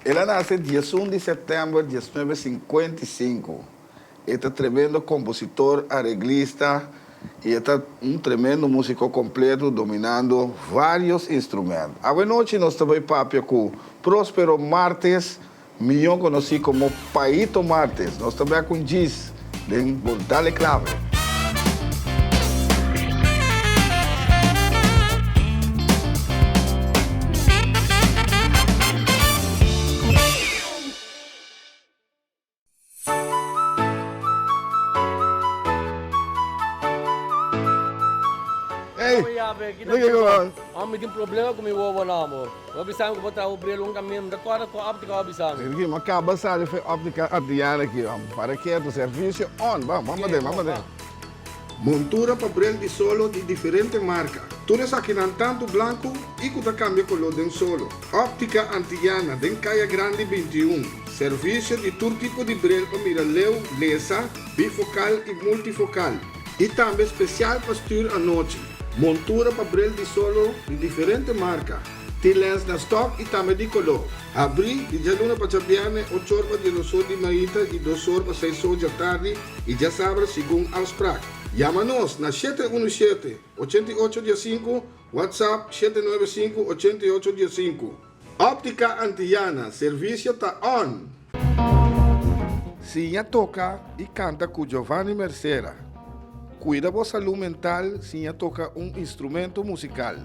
El a nase 11 di sèptèmber 1955. E ta tremendo kompositor, areglista i e ta un tremendo músiko kompleto dominando vários instrumènt. Awenochi nos ta bai papia ku Prospero Martes, mihó konosí komo Paito Martes. Nos ta bek un djis den bo Dale Clave. Hey, Mi tin problema ku mi wowo nan amor. Bo a bisa mi ku bo traha bo bril un kaminda, mi ta kòrda kua òptika bo a bisa mi. Sergi, mi a kaba sali for e òptika Adriana aki. Para ketu, servisio on. Ban, ban paden, ban paden. Montura pa bril di solo di diferente marka. Tur esakinan tantu blanku i ku ta kambia koló den solo. Òptika Antillana den Kaya Grandi 21. Servisio di tur tipo di bril pa mira leu, lesa, bifokal i multifokal. I tambe spesial pa stür anochi. Montura pa bril di solo di diferente marka. Tin lens na stòk i tambe di koló. Habrí di djaluna pa djabièrnè ochor pa diesdosor di mainta i dosor pa seisor djatardi i djasabra segun afsprak. Yama nos na 717 88 15, WhatsApp 795 88 15. Óptica Antillana, servisio ta on! Siña toka i kanta ku Giovanni Mercera. Kuida bo salú mental siña toka un instrumento musikal.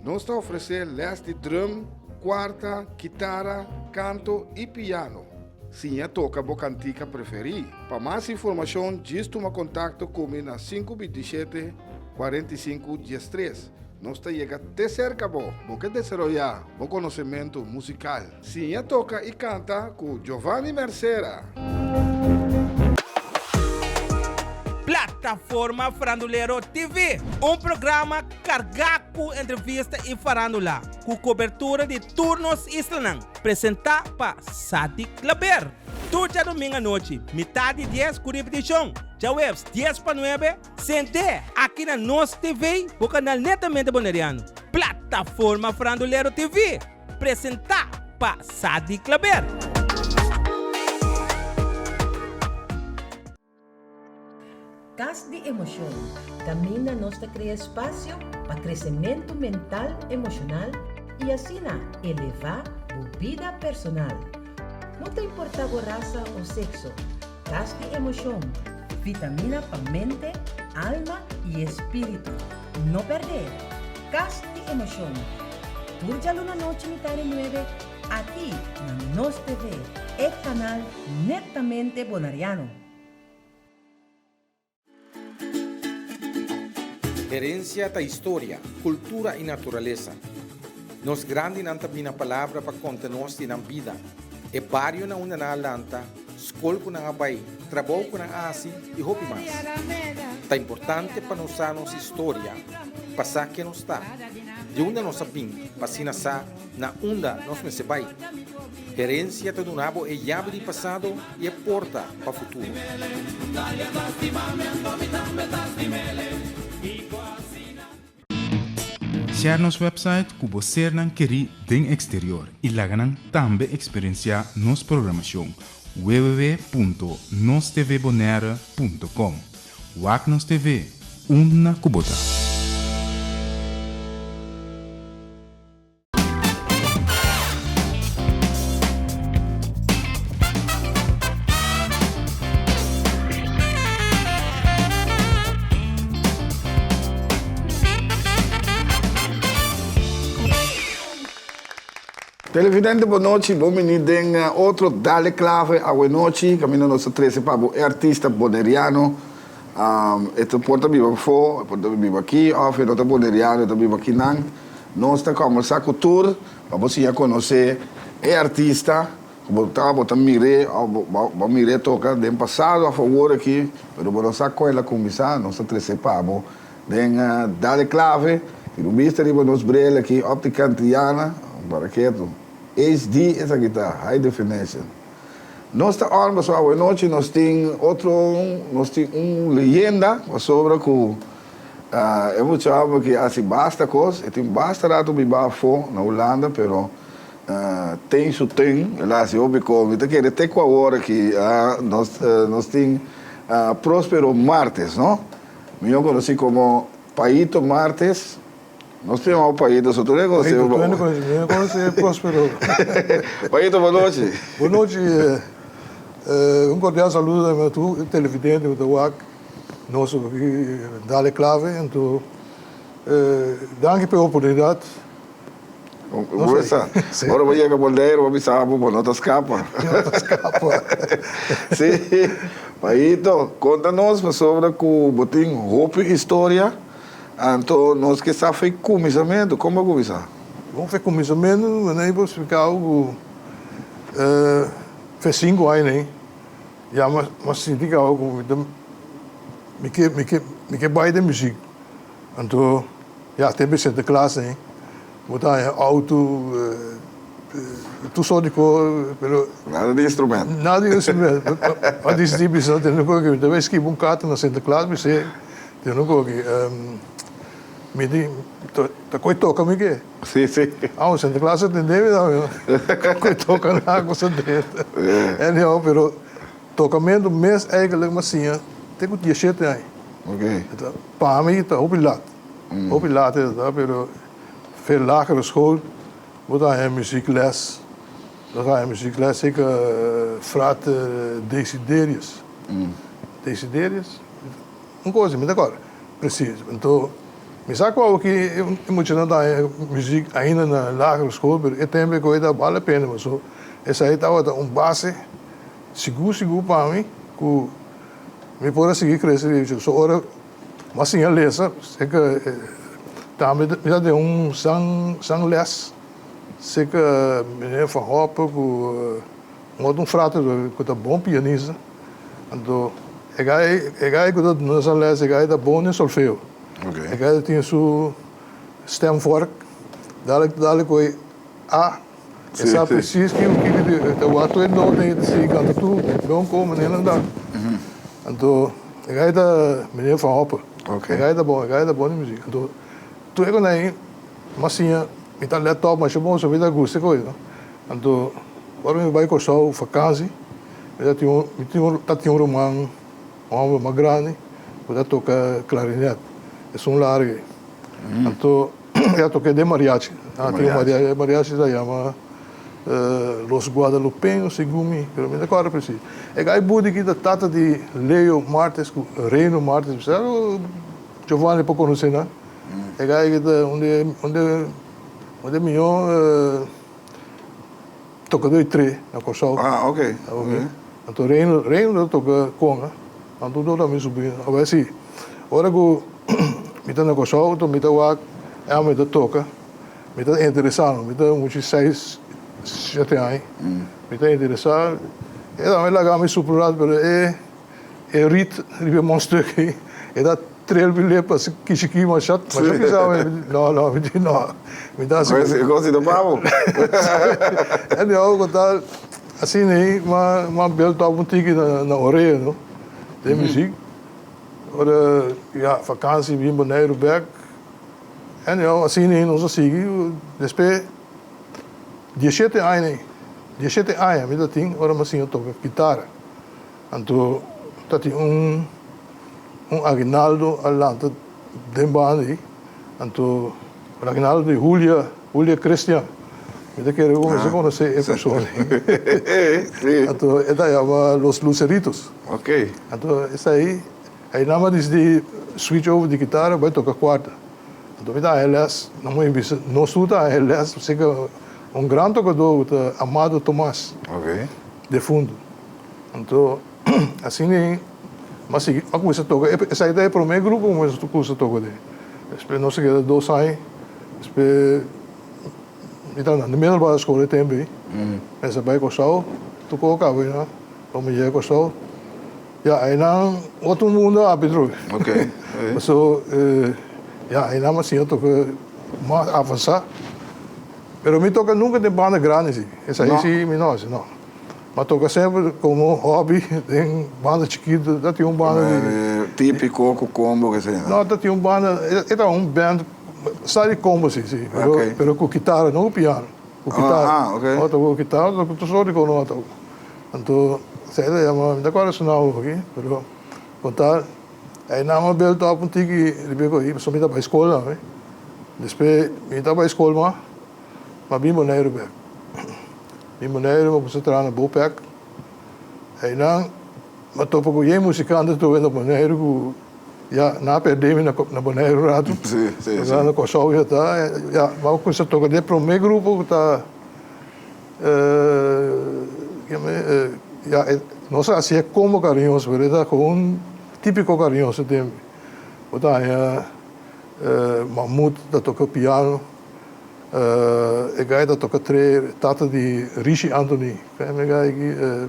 Nos ta ofresé lès di drum, kuarta, kitara, kanto i piano. Siña toka bo kantika preferí. Pa mas informashon djis tuma kontakto ku mi na 527 45 13. Nos ta yega te serka bo. Bo ke desaroyá bo konosementu musikal? Siña toka i kanta ku Giovanni Mercera! Plataforma Farandulero TV, un programa kargá ku entrevista i farándula, ku kobertura di tur nos islanan, presentá pa Sadi Klaber. Tur djadumingu anochi, mitá di dies ku ripitishon, djaweps dies pa nuebe, Sent'é aki na Nos TV, bo kanal netamente boneriano. Plataforma Farandulero TV, presentá pa Sadi Klaber. Kas di Emoshon, kaminda nos ta krea espasio pa kresementu mental, emoshonal i asina elevá bo bida personal. No ta importá bo rasa o sekso, Kas di emoshon, vitamina pa mente, alma i espíritu. No pèrdè! Kas di emoshon, tur djaluna nochi mitá di nuebe aki na Nos TV, e kanal netamente bonariano. Herencia ta historia, cultura y naturalesa. Nos grandinan ta bina palabra pa conta nos di nan bida, e bario na unda nan a lanta, scol cu nan a bay, trabou cu nan a haci y hopi mas. Ta importante pa nos sa nos historia pa sa ken nos ta, di unda nos a bin pa asina sa na unda nos mester bay. Herencia ta duna bo e yabi di pasado y e porta pa futuro. Share nos website ku bo sernan kerí den eksterior i laga nan tambe eksperensiá nos programashon www.nostvbonaire.com. Wak nos TV unda ku bo ta. Televidente bo nochi, bon bini den otro Dale Clave awenochi, caminda nos ta trece pa bo e artista boneriano. E ta por ta biba afo, e por ta biba aki of e no ta boneriano e ta biba akinan. Nos ta kòmbersá ku tur pa bo siña konosé e artista ku bo ta bo ta mir'é òf bo bo a mir'é toka den pasado òf awor aki, pero bo no sa kon el a kuminsá. Nos ta tres'é pa bo den Dale Clave. Tin un bista riba nos bril aki, Optica Antiana, para ketu. HD esaki ta, High Definition. Nos ta on pasobra awenochi nos tin otro nos tin un leyenda pasobra ku e mucha homber ki hasi basta kos e tin basta rato biba afo na Hulanda pero Ten su ten, el a hasi hopi kos. Mi ta kere te ku awor aki nos nos tin Prospero Martes, no? Mihó konosí komo Paito Martes. Nos tin un Paito, so tur e konosé. Paito, tur hende konosé. Mi no konosé Prospero. Paito, bon nochi. Bon nochi. Un kordial saludo na tur televidente ku ta wak nos aki Dale Clave. Anto danki pa e oportunidat. Bo sa, ora bo yega Boneiru bo bisa bo, bo no ta skapa. No ta skapa. Sí, Paito, konta nos pasobra ku bo tin hopi historia, anto nos ke sa fei kuminsamentu, kon bo a kuminsá? Bon, fei kuminsamentu manera bo splika ku fei sinku aña nei ya mi a sinti kaba ku mi ta mi ke mi ke mi ke bai den muzik. Anto ya te be Sinterklaas ei bo ta haña auto tur sort di kos pero. Nada di instrument. Nada di instrument. A disidí bisa tene ku mi ta bai skibi un karta na Sinterklaas bis'é tene ku mi di ta koe toka mi ke. Si si. Awo Sinterklaas a tende mi tambe koe toka nan ku sa drenta. Anyhow pero Tocamento mes eigenlijk m'a siña te cu dieshete aña. Pa mi ta hopi lat. Hopi lat e ta, pero fe lagere school bo ta haña muziekles. Bo ta haña muziekles zeker frater Desiderius. Desiderius? Un cosa, mi ta acorda precies. Anto mi sa cu awoki e muchanan ta haña muziek ainda na lagere school, pero e tempo cu e ta bale pena pasobra esai tabata un base. Sigur sigur pa mi ku mi por a sigui krese riba dje. So ora mi a siña lesa seka tambe mi ta den un san san les seka meneer Van Hoppe ku un otro frater ku ta bon pianista. Anto e gai e gai ku ta duna san les e gai ta bon den solfeo. E gai ta tin su stemvork dale dale ku e a. E sa precies kiko kiko di e ta wak tur e nota i ta sigui kanta tur don kon manera nan ta. Anto e gai ta meneer Van Hoppe. E gai ta bon, e gai ta bon di muziek. Anto tur e konai m'a siña mi ta let op masha bon so mi ta gusta e kos no. Anto ora mi bai Kòrsou vakansi mi ta tin un mi tin un ta tin un ruman un hòmber mas grandi ku ta toka klarinet esun largu ei. Anto. E a toke den mariachi. A tin un mariachi, e mariachi ta yama Los Guadalupeños segun mi, pero mi ta kòrda presis. E gai budi ki ta tata di Leo Martes ku Reino Martes, mi sa ku Giovanni por konosé nan. E gai ki ta un di un di un di e mihó tokadó di tre na Kòrsou. Ah, ok. Anto Reino, Reino ta toka konga, anto tur ta mi subrino. Awor si, ora ku mi ta na Kòrsou, anto mi ta wak e amo ta toka, mi ta interesá, mi ta muchu seis, shete aña, mi ta interesá, e tambe laga mi supra un rato, pero e e rit riba e mondstuk ei, e ta trel mi lep asi kishikí masha, masha pisá mi, no, no, mi di no, mi ta hasi. Kos di ta babo. Anyhow, ku tal. Asina ei m'a build up un tiki na orea no, den muziek. Ora ya vakansi bin Boneiru bek. Anyhow asina ei nos a sigui. Despues dieshete aña ei, dieshete aña mi ta tin ora mi a siña toka kitara. Anto ta tin un un aguinaldo a lanta den banda ei. Anto Aguinaldo di Julia, Julia Christian. Mi ta kere ku mester konosé e persona ei. Anto e ta yama Los Luceritos. Anto esei einan a disidí switch over di kitara bai toka kuarta. Anto mi ta haña les, no mi bisa nos tur ta haña les pasobra un gran tokadó ku ta Amado Tomas, defuntu. Anto asina ei m'a sigui, m'a kuminsá toka. Esei ta e promé grupo ku mi a kuminsá toka den. Despues nos a keda dos aña, despues mi ta na middelbare school e tempu ei. Mester bai Kòrsou, tur kos a kaba einan, ora mi yega Kòrsou, ya einan otro mundo a habri trobe. Pasobra ya einan mi a siña toka mas avansá, pero mi toka nunka den banda grandi si, esei si mi no hasi, no. Ma toca semper como hobby den banda chikito, ta tin un banda di. Típico cu combo que sea. No, ta tin un banda, e ta un band, sa di combo si, si, pero, pero cu kitara, no cu piano. Ku kitara. Ah, ok. Tabata toka ku kitara, tabata toka tur sort di kos nan tabata toka. Anto esei ta yama, mi ta kòrda su nòmber aki, pero kon ta ei nan a build up un tiki riba e ko'i, pasobra mi ta bai skol tambe. Despues mi ta bai skol mas, m'a bin Boneiru bèk. Bin Boneiru, m'a kuminsá traha na Bopec. Einan m'a topa ku yen musikante tur na Boneiru ku ya nan a pèrdè mi na Boneiru un ratu. Pasobra na Kòrsou ya ta, ya m'a kuminsá toka den e promé grupo ku ta ya nos a hasié kombo kariñoso pero e ta komo un típiko kariñoso tempu. Bo ta haña Mahmud ta toka piano. E guy ta toca tre tata di Rishi Anthony. Ken e guy aki?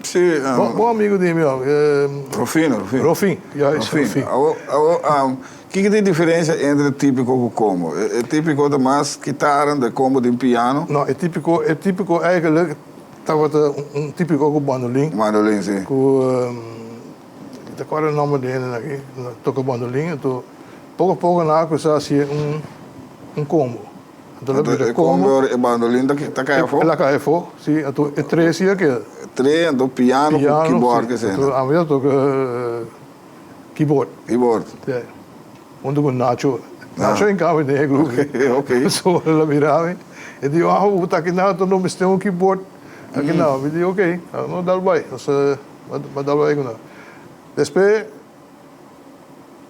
Sí. Bon amigo di mi homber. Rufino, Rufino. Rufin, ja es Rufin. Awo, awo, kiko ta e diferencia entre tipico cu combo? E tipico ta mas kitara, e combo tin piano? No, e tipico, e tipico eigenlijk tabata un tipico cu bandolin. Bandolin, si. Cu, mi ta acorda e nomber di hende aki, toca bandolin, anto Poco poco nan a cuminsa haci un un combo. Anto lo bira combo. E bandolin ta ta cay afo? El a cay afo, si. Anto e tres si a keda. Tres, anto piano cu keyboard ke sena. Anto ami ta toca keyboard. Keyboard. Si. Hunto cu Nacho. Nacho a encambio den e grupo. Ok, ok. So el a bira mi. E di, ah, bo ta aki nan, anto no mester un keyboard aki nan. Mi di, ok, no dal bay. Nos a dal bay cu nan. Despues.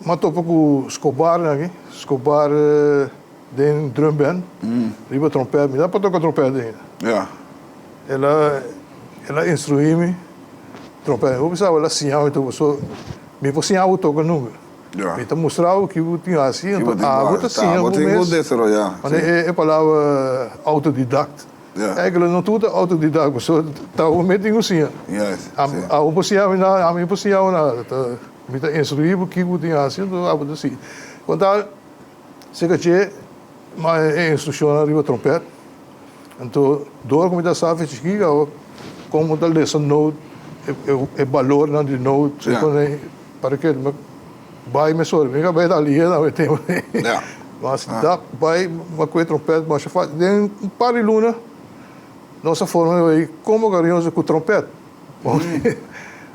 M'a topa ku Scobar aki, Scobar den drum band, riba trompèt, mi ta toka trompèt ainda. Ja. El a el a instruí mi trompèt, mi por bisa el a siña mi tur, pasobra mi por siña bo toka nunka. Ja. Mi ta mustra bo ki bo tin hasi, Ki bo anto tin abo ta siña bo bo tin ku mes. desaroyá, Manera si. e palabra autodidact. Eigenlijk no tur ta autodidact pasobra ta bo mes tin ku siña. Abo por siña mi nada, ami por siña bo nada. Mi ta instruí bo kiko bo tin hasi enton abo ta sigui. Kon tal seka dje m'a e instrukshonnan riba trompèt. Anto dor ku mi ta sa fe chikí kaba kon bo ta lesa noot, e balornan di noot, para ke Bai mesora, mi ka bai ta lihe na e tempu ei. Mas da bai ma kue trompèt masha fásil. Den un par di luna nos a forma e Combo Cariñoso ku trompèt.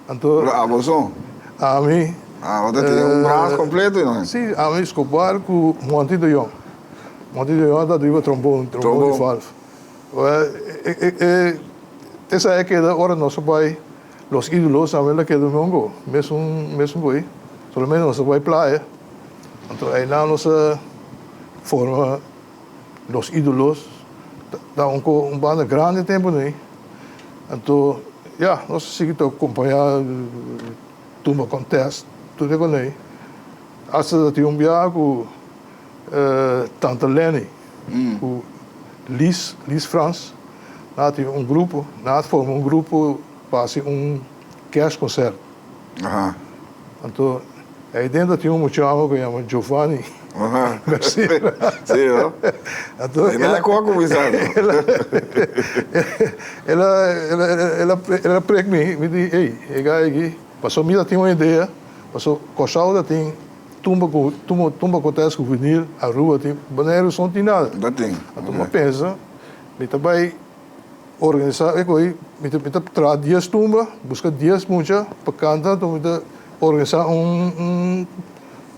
Anto. Pero abo so? Ami. Ah, bo ta tene un bras kompleto i no? Si, ami Escobar ku Monty de Jong. Monty de Jong ta riba trombon, trombon di valve. Esei a keda ora nos a bai. Los Ídolos tambe la keda mongo, mesun mesun koe, solamente nos a bai playa, anto einan nos a forma Los Ídolos, ta un ko un banda grandi tempu nei, anto ya nos a sigui ta kompañá tumba contest tur e konei, asta ta tin un biaha ku Tante Lenny ku Lies, Lies Frans. Nan a tin un grupo, nan a forma un grupo pa hasi un kerstconcert. Anto ei dentro tin un muchacho ku yama Giovanni Garcia. Sí, no? Anto E nan a koa kuminsá no? El a el a el a prek mi, mi di ey e guy aki, pasobra mi ta tin un idea, pasobra Kòrsou ta tin tumba ku tumba contest juvenil, Aruba tin, Boneiru so no tin nada. No tin. Anto mi a pensa. Mi ta bai organisá e ko'i, mi ta mi ta traha dies tumba, buska dies mucha pa kanta, anto mi ta organisá un un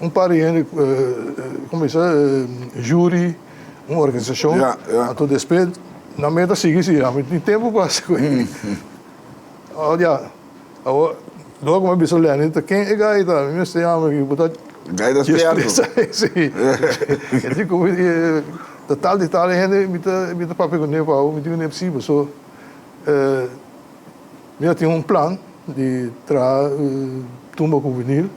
un par di hende komo bisa jury, un organisashon, anto despues nan mester ta sigui si, ami tin tempu pa hasi ko'i. Awor ya, awor dor ku mi a bisa Lenny ta ken e gai ta, mi mester yama aki, bo ta. Gai ta spierto. Si, e di ku mi ta tal di tal hende mi ta mi ta papia kuné pa mi tin kuné si paso mi a tin un plan di traha tumba ku vinil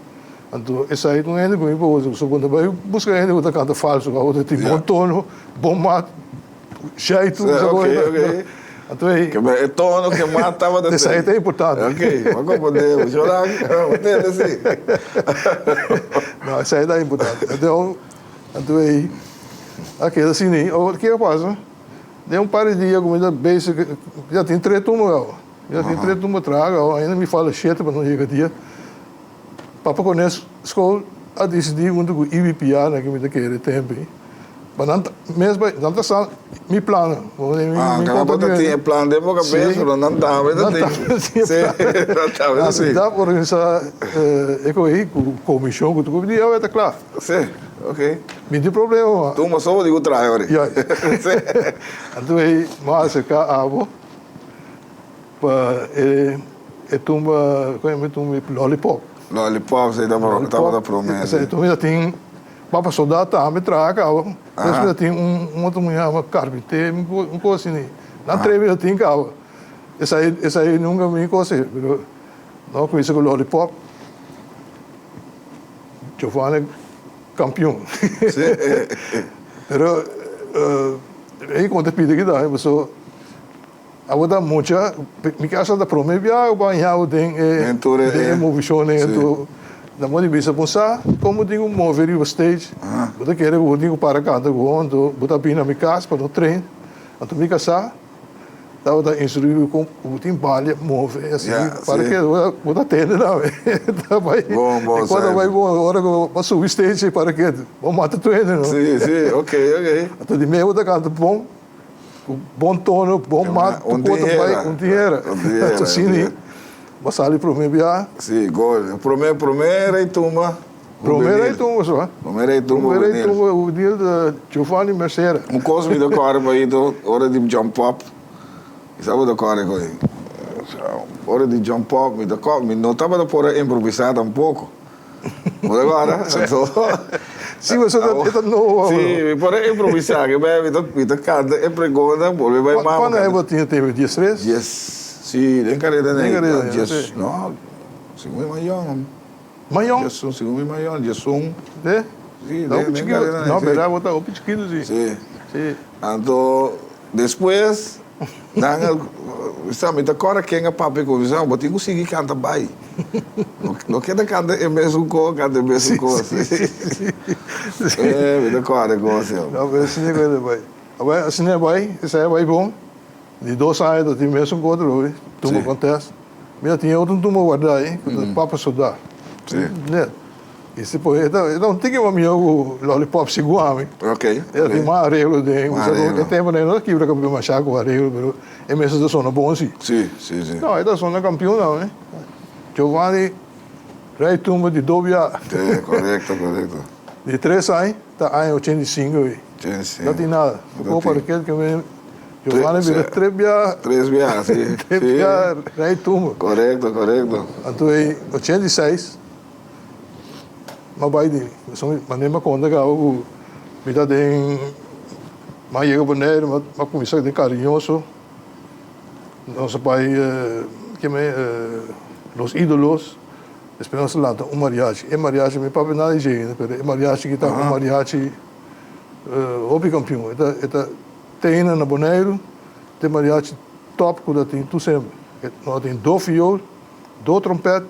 anto esei ta un hende ku mi por usa pasobra bo no ta bai buska hende ku ta kanta falso ku ta tin bon tono bon mat Shaitu Sí, ok, ok. Anto ei. Ke e tono ke mas tabata. Esei ta importante. Ok, bo komprendé. Bo shora, bo tende si. No, esei ta importante. Anto, anto ei a keda asina. Awor ke a pasa? Den un par di dia ku mi ta bezig, ya tin tres tumba kaba. Ya tin tres tumba traha kaba, ainda mi falta shete pa no yega dia. Papa Kones skol a disidí huntu ku IBPA, na ke mi ta kere tempu ei. Pa nan mes bai, nan ta sa mi plannan. Ah, kada bo ta tin e plan den bo kabes, pero nan tambe ta tin. Sí, nan tambe ta tin. Nan organisa e koe ei ku komishon ku tur ku di awe ta kla. Sí, ok. Mi tin problema ma. Tuma so bo di ku trahe ori. Ya. Anto ei mi a aserka abo pa e tumba, kon e tumba Lollipop. Lollipop, sí, tabata prome. Sí, tumba tin. Papa soldá tambe traha kaba. Despues mi ta tin un otro muhé yama karpinté, un kos asina. Nan tres mi ta tin kaba. Esei esei nunka mi kos ei, pero nos a kuminsá ku Lollipop. Giovanni kampion. Pero ei kon ta pidi kita pasobra abo ta mucha, mi kasa ta prome biaha ku bo a haña den e den e movishon anto nan bo di bisa bo sa kon bo tin ku move riba stage bo ta kere ku bo tin ku para kanta ku bo anto bo ta bini na mi kas pa no train anto mi kasá tabata instruí mi kon ku bo tin balia move asina para ke bo ta tende tambe ta bai e kos ta bai bon ora ku bo a subi stage para ke bo mata tur hende no anto di mes bo ta kanta bon. Ku bon tono, bon mat, Un tur kos ta bai, tihera. un tihera. Un tihera, Anto un asina tihera. bo a sali promé bia. Sí, gol. Promé, promé Rey Tumba Promé juvenil. Rey Tumba so, ha? Promé Rey Tumba Promé Rey juvenil. Tumba juvenil ta Giovanni Mercera. Un kos mi ta kòrda paito, ora di jump up, mi sa bo ta kòrda ku ora di jump up mi ta kòrda, mi no tabata por a improvisá tampoko. Bo ta kòrda? Anto. Sí, pasobra e ta nobo awor. Sí, mi por a improvisá, ke bai mi ta mi ta kanta e pregunta, bolbe bai mama. Kuando e bo tin tempu? Diestres? Dies, sí, den kareda Den kareda, den dies, no, segun mi mayon. Mayon? Diesun, segun mi mayon, diesun. De? Sí, den den kareda No, berdad bo ta hopi chikitu, sí. Sí. Sí. Anto, despues. Nan a bisa, Mi ta kòrda ken a papia ku mi. Bisa, Bo tin ku sigui kanta bai. No keda kanta e mesun kos, kanta e mesun kos. Mi ta kòrda e kos ei. No, pero asina ku e bai. Awor, asina e bai, esei a bai bon. Di dos aña ta tin mesun kos atrobe, tumba contest. Mi a tin e otro tumba wardá ei, ku ta Papa Sodá. Net. I si por e ta un tiki mas mihó ku Lollipop segun ami. Ok. E tin mas areglo den. Mas areglo. E tempo no ta kibra kampion mashá ku areglo pero e mester ta sona bon si. Si, si, si. No, e ta sona kampion nan eh. Giovanni Rey Tumba di Dobia. Si, korekto, korekto. Di tres aña ta aña 85 ei. 85. No tin nada. No tin. Por parke ke men Giovanni bira tres bia. Tres bia, si. Tres bia Rey Tumba. Korekto, korekto. Anto ei 86. M'a bai di pasobra manera m'a konta kaba ku mi ta den m'a yega Boneiru m'a kuminsá den Kariñoso nos a bai keme Los Idolos despues nos a lanta un mariachi e mariachi mi papia nada di dje ainda pero e mariachi ki ta un mariachi hopi kampion e ta te ainda na Boneiru ta e mariachi top ku ta tin tur semper nos a tin dos fiol. Do trompet,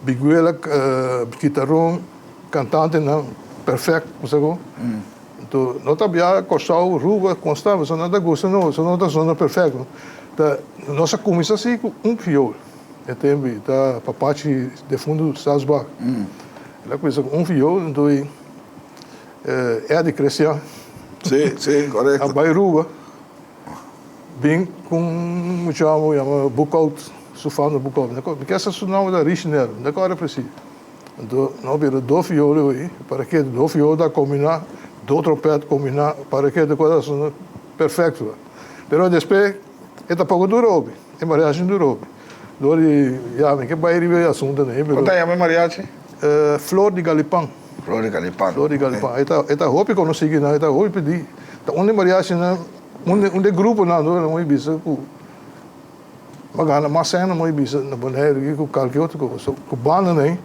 biguela, kitaron, kantantenan perfect, bo sa kon? Anto no ta bia Kòrsou, Aruba, Konstant, pasobra nan ta gusta nos, pasobra no ta zona perfect. Ta nos a kuminsá si ku un viool e tempu ei, ta Papachi defuntu Salsbach. El a kuminsá ku un viool, anto ei Eddie Christian Sí, sí, korekto. a bai Aruba. Bin ku un mucha ku yama Boekhout, su fam ta Boekhout. Mi ke sa su nomber ta Richner, mi ta kòrda presis. Anto nos bira do fioli hoy, para ke do fioli ta kombiná, do trompèt kombiná, para ke ta kos a sona perfekto. Pero despues e tampoko dura hopi, e mariachi no dura hopi. Dor di, ya mi ke bai riba e asuntu nei, pero. Kon ta yama e mariachi? Flor di Galipan. Flor di Galipan. Flor di Galipan. E ta, e ta hopi konosí kinan, e ta hopi pidí. Ta un di mariachinan. Un di e gruponan tur nan bisa ku a gana mas sèn nan bisa na Boneiru ki ku kalke otro kos. So ku bandanan ei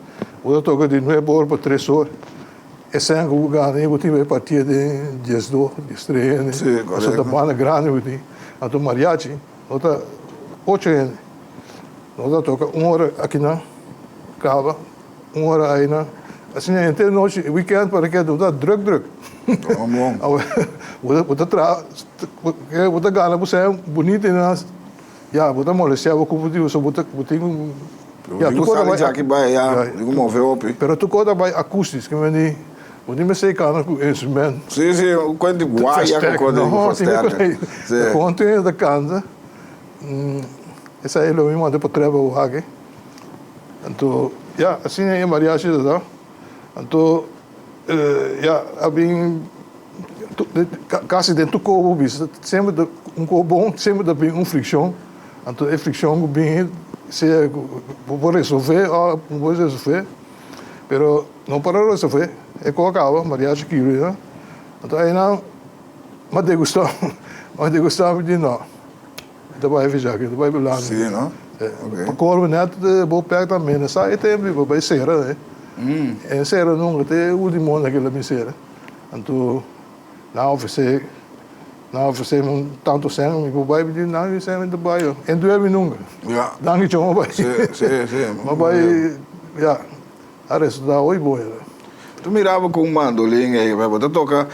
bo ta toka di nuebe or pa tres or. E sèn ku bo gana ei bo tin bai partia den diesdos, diestres hende. Pasobra ta banda grandi bo tin. Anto mariachi no ta ocho hende. No ta toka un ora akinan kaba. Un ora aina, asina henter nochi, weekend para ke bo ta druk druk. Bon bon. Bo ta traha, bo ta gana bo sèn bunito i nan, ya bo ta molestia bo kupu di usa, bo ta bo tin ku, ya tur kos ta bai, ya, tin ku move hopi. Pero tur kos ta bai akustis, ke men di. Bo tin mester kana ku instrument. Si, si, un kuent di waya ku kos di versterker. Si. Kon tin hende ta kanta, esei lo mi manda pa Trevor wak. Anto, ya, asina e mariachi ta ta. Anto, ya, a bin kasi den tur kobo bisa, semper ta un kobo bon, semper ta bin un frikshon. Anto e frikshon ku bin, sea ku bo por resolve òf no por resolve, pero. No para resolve e ko a kaba, mariachi kibra ya. Anto einan m'a degustá, m'a degustá mi di no, mi ta bai fishá aki, mi ta bai Hulanda. Sí, no? Ok. Pa colmo net bo pek ta amenasá e tempu i bo bai sera, e sera nunka te ultimo na kila mi sera. Anto nan a ofresé, nan a ofresé mi un tantu sèn, mi por bai, mi di nan mi sèn mi ta bai yo. E duermi nunka. Ya. Danki Dios m'a bai. Sí, sí, sí. M'a bai, ya. A resultá hoy bon era. Tu miraba ku un mandolin ei, bo ta toka,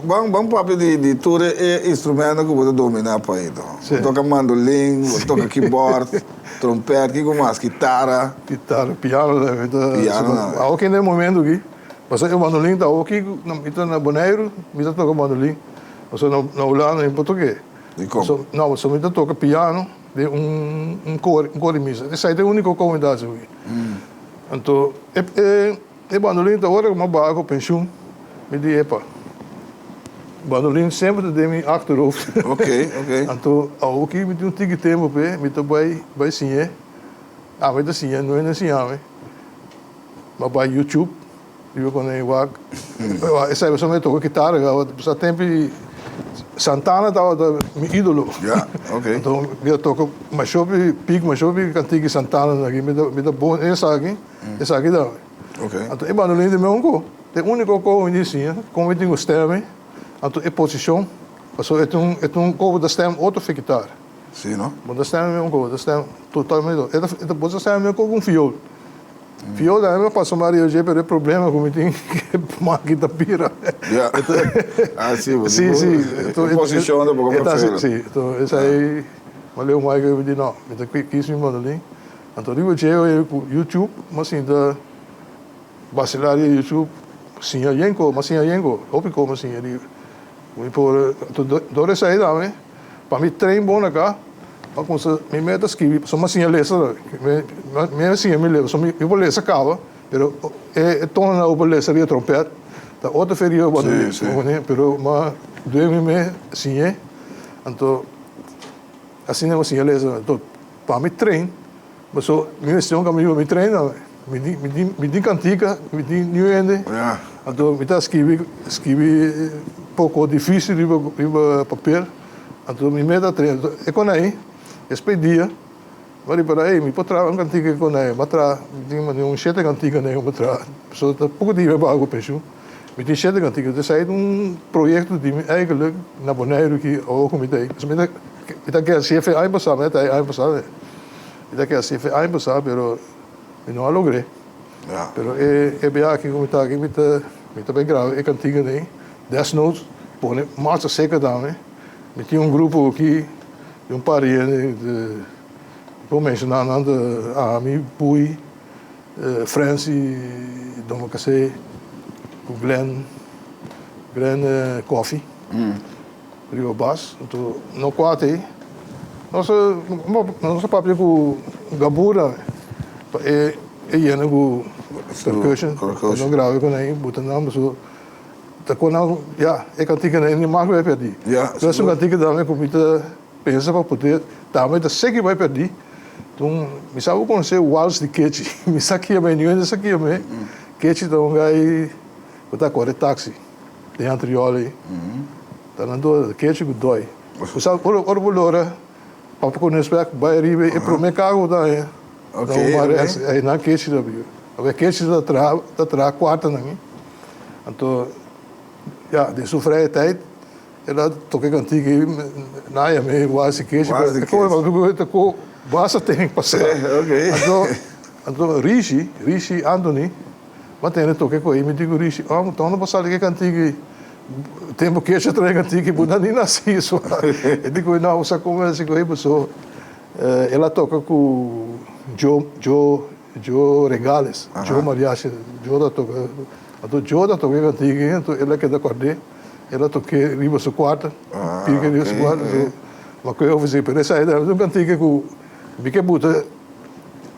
ban ban papia di di tur e instrumento ku bo ta dominá pa ei to. Bo toka mandolin, bo toka keyboard, trompèt, kiko mas? Kitara. Kitara, piano tambe ta. Piano tambe. Awoki na e momento aki, pasobra e mandolin ta awoki mi ta na Boneiru, mi ta toka mandolin, pasobra na Hulanda mi por tok'é. Dikon? No, pasobra mi ta toka piano den un un kor, un kor di misa. Esei ta e úniko komunidat aki. Anto e e e bandolin ta ora ku mi a baha ku penshun mi di epa bandolin semper ta den mi achterhoofd. Ok ok. Anto awoki mi tin un tiki tempu p'e mi ta bai bai siñ'é ami ta siñ'é no hende a siña mi mi a bai youtube Riba con e wak esai pasobra mi toca kitara sa tempo di Santana tabata mi idolo. Ya, ok. Anto mi a toca masha hopi pik masha hopi cantica di Santana aki mi ta mi ta bon esaki esaki tambe. Ok. Anto e bandolin di mi unco ta e unico co mi di siña con mi tin cu stem mi anto e posicion pasobra e ta un e ta un co bo ta stem otro fe kitara. Si no? Bo ta stem mi unco bo ta stem totalmente e ta bo ta stem mi unco cu un fiol. Viola, mi a pasa Mario dje, pero e problema ku mi tin ke maki ta bira. Ya. Ah, si, bo Si, si. E posishon ta poko preferibel. Si, enton esei mi a leu Michael mi di no, mi ta kis mi mandolin. Anto riba dje oye ku YouTube mi a sinta basilá riba YouTube, siña yen ko, mi a siña yen ko, hopi ko mi a siña riba. Mi por, anto dor esei tambe. Pa mi train bon aka, pa kumsa mi meta skibi, pasobra mi a siña lesa tambe. Mi a siña mi lesa, pasobra mi por lesa kaba, pero e tononan ku por lesa riba trompèt ta otro fe riba bandolin. Pero mi a due mi mes siñ'é, anto asina mi a siña lesa. Anto pa mi train, pasobra mi mester un kaminda pa mi train tambe. Mi tin kantika, mi tin niun hende, anto mi ta skibi skibi poko difisil riba riba papel, anto mi meta train. Anto e kon ei, despues dia, mi a ripara, ey, mi por traha un kantika e kon ei. Mi a traha, mi tin manera un shete kantika nei ku mi a traha, pasobra ta poko dia mi a baha ku penshun. Mi tin shete kantika, entonces esei ta un proyekto di mi eigenlik na Boneiru ki awor ku mi ta ei. Pasobra mi ta mi ta kere hasi aña pasá, mi a ta ei aña pasá, mi ta kere hasi aña pasá, pero. Mi no a logr'é. Pero e e bia aki ku mi ta aki mi ta mi ta bai graba e kantiga den desnoods pone marcha seka tambe. Mi tin un grupo aki di un par di hende mi por menshoná nan ta ami, Bui, Francy, Don Makasé ku Glenn Glenn Coffie. Riba bas, anto no kuat ei. Nos a nos a papia ku Gabura pa e e yena ku percussion, pa no graba ku nan buta nan pasobra ta kon nan ya e kantika nan ni mas bai pèrdí. Pero esun kantika tambe ku mi ta pensa pa poder tambe ta seki bai pèrdí. Tun mi sa bo konosé wals di Kechi, mi sa kiam'é, niun hende sa kiam'é. Kechi ta un gai ku ta kore taxi. Den Antriol ei ta nan dor kechi ku doi. Bo sa ora ora bo lora papia ku nesbek bai ariba e prome kar ku bo ta haña na un bar ei nan kechi ta biba. Pasobra kechi ta traha ta traha kuartonan ei. Anto ya den su vrije tijd el a toka e kantika ei nan a yam'é wals di kechi pero ta ku basta ten pasa. Anto anto Rishi Rishi Anthony. Ma tene toke ku ei mi di ku Rishi, oh, mi tono pa sali ku e kantika ei. Tempu Kesha trae e kantika ei, bo no a ni nasi so. E di ku ei, no, bo sa kon el a si ku ei, paso el a toka ku Joe, Joe, Joe Regales, Joe Mariachi, Joe ta toka. Anto Joe ta toka e kantika ei, anto el a keda kòrd'é, el a tok'é riba su kuarto, pika riba su kuarto, anto mi a kohe ofresé, pero esei ta un kantika ku mi ke buta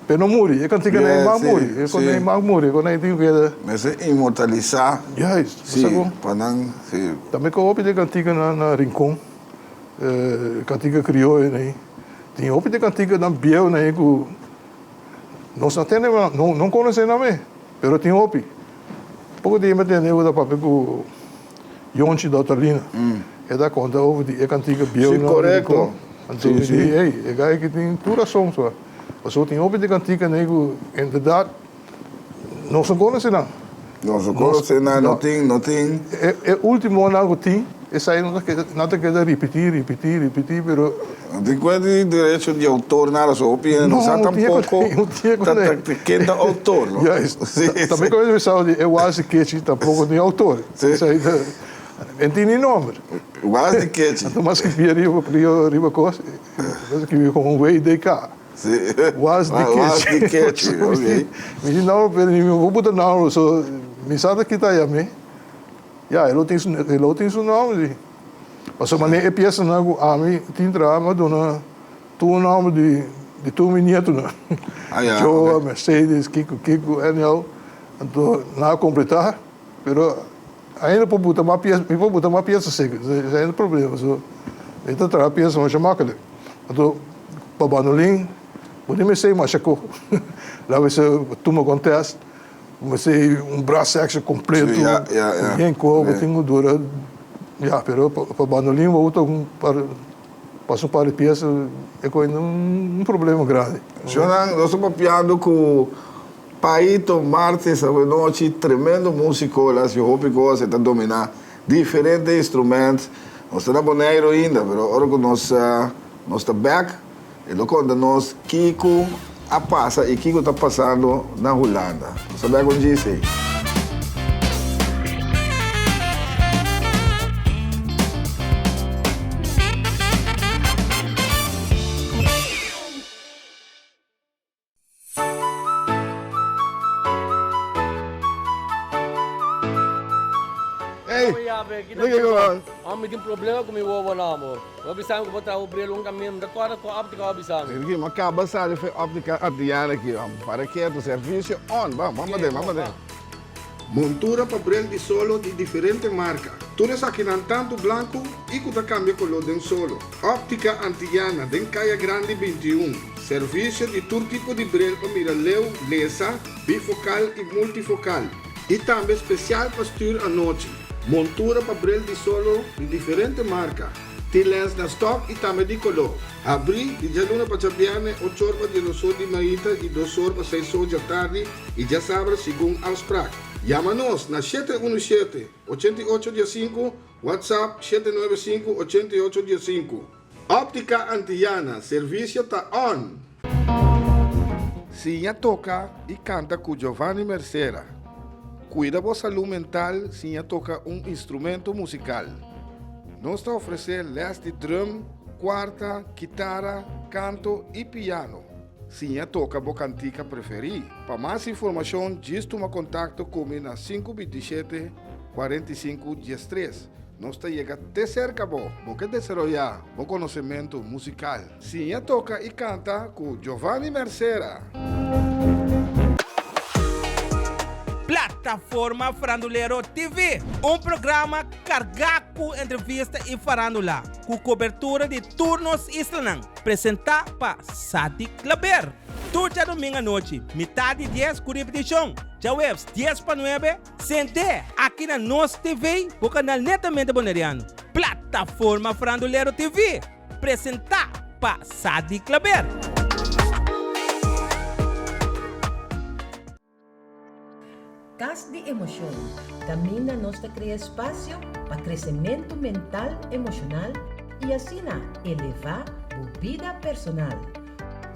p'e no muri, e kantika nan e mag muri, e kon nan e mag muri, e kon nan e tin ku keda. Mester inmortalisá, Juist, sí, pa nan, sí. Tambe ku hopi di e kantikanan na Rincon, kantika krioyo nan ei, tin hopi di e kantikanan bieu nan ei ku Nos no tende no no konosé nan me, pero tin hopi. Poko dia mi a tende ku ta papia ku Yonchi Dòtalina. E ta konta over di e kantika bieu Sí, nan korekto. Anto mi di, ey, e guy aki tin tur rason so. Pasobra tin hopi di kantika nei ku en bèrdat nos no konosé nan. Nos no konosé nan, no tin, no tin. E ultimonan ku tin, esei nan ta keda, nan ta keda ripití, ripití, ripití, pero. No tin kuenta di derecho di outor nada, so hopi hende no sa tampoko ta ta ken ta outor, no? Juist. Tambe ku e bisa di e was di kechi tampoko tin outor. Esei ta, en tin ni nomber. Was di kechi. Anto mas skibí riba, riba, riba kos, mas skibí komo WDK. Was di kechi. Was di kechi, ok. Mi di no, pero mi no por buta nomber, so mi sa ta kita yam'é. Ya, e lo tin su, e lo tin su nomber di. Pasobra manera e piesanan ku ami tin traha, mi a duna tur nomber di, di tur mi nietonan. Ah, ya, Joa, ok. Mercedes, Kiko, Kiko, anyhow. Anto nan a kompletá, pero ainda por buta mas piesa, mi por buta mas piesa seker, esei ainda problema. So, mi ta traha piesa masha makkelijk. Anto, pa bandolin, bo tin mester masha kos. Laga bisa tuma kon test, bo mester un brass section kompleto, Sí, ya, ya, ya. bien kos, bo tin ku dura, ya, pero pa bandolin bo ta un par, pasa un par di piesa, e kos ainda un problema grandi. Shonnan, nos ta papiando ku Paito Martes awenochi, tremendo musico, el a haci hopi cos, e ta domina diferente instrument. Nos ta na Boneiru ainda, pero ora cu nos nos ta bek, e lo conta nos kico a pasa y kico ta pasando na Hulanda. Nos ta bek un djis ey. Ey, Kiko Amo mi tin problema ku mi wowonan amor. Bo a bisa mi ku bo traha bo bril un kaminda, mi ta kòrda kua òptika bo a bisa mi. Ricky, mi a kaba sali for e òptika Adriana aki, para ketu, servisio on, ban, ban paden, ban paden. Montura pa bril di solo di diferente marka. Tur esakinan tantu blanku i ku ta kambia koló den solo. Óptica Antillana den Kaya Grandi 21. Servisio di tur tipo di bril pa mira leu, lesa, bifokal i multifokal. I tambe spesial pa stür anochi. Montura pa bril di solo di diferente marka. Tin lens na stòk i tambe di koló. Habrí di djaluna pa djabièrnè ochor pa diesdosor di mainta i dosor pa seisor djatardi i djasabra segun afsprak. Yama nos na 717, 88 diesinku, WhatsApp 795, 88 diesinku. Óptica Antillana, servisio ta on! Siña toka i kanta ku Giovanni Mercera. Kuida bo salú mental siña toka un instrumento musikal. Nos ta ofresé lès di drum, kuarta, kitara, kanto i piano. Siña toka bo kantika preferí. Pa mas informashon djis tuma kontakto ku mi na 527 45 13. Nos ta yega te serka bo. Bo ke desaroyá bo konosementu musikal? Siña toka i kanta ku Giovanni Mercera! Plataforma Farandulero TV, un programa kargá ku entrevista i farandula, ku kobertura di tur nos islanan, presentá pa Sadik Klaber. Tur djadumingu anochi, mitá di dies ku ripitishon, djaweps dies pa nuebe, Sent'é aki na Nos TV, bo kanal netamente boneriano. Plataforma Farandulero TV, presentá pa Sadi Klaber. Kas di Emoshon, kaminda nos ta krea espasio pa kresementu mental, emoshonal i asina elevá bo bida personal.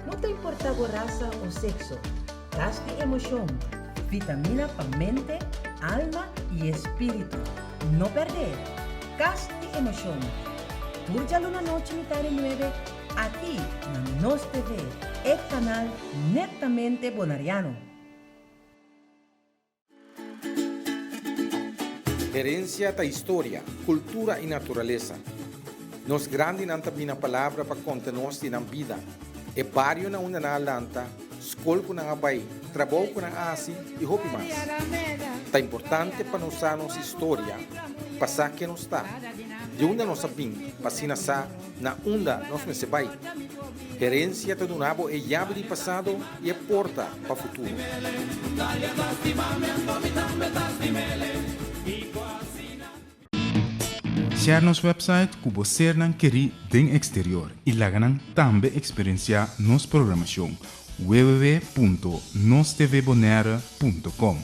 No ta importá bo rasa o sekso, Kas di Emoshon, vitamina pa mente, alma i espíritu. No pèrdè! Kas di Emoshon, tur djaluna nochi mitá di nuebe aki na Nos TV, e kanal netamente bonariano. Herensia ta historia, kultura i naturalesa. Nos grandinan ta bini na palabra pa konta nos di nan bida, e bario na unda nan a lanta, skol ku nan a bai, trabou ku nan a hasi i hopi mas. Ta importante pa nos sa nos historia pa sa ken nos ta, di unda nos a bin pa asina sa na unda nos mester bai. Herensia ta duna bo e yabi di pasado i e porta pa futuro. Share nos website ku bo sernan kerí den eksterior i laga nan tambe eksperensiá nos programashon www.nostvbonaire.com.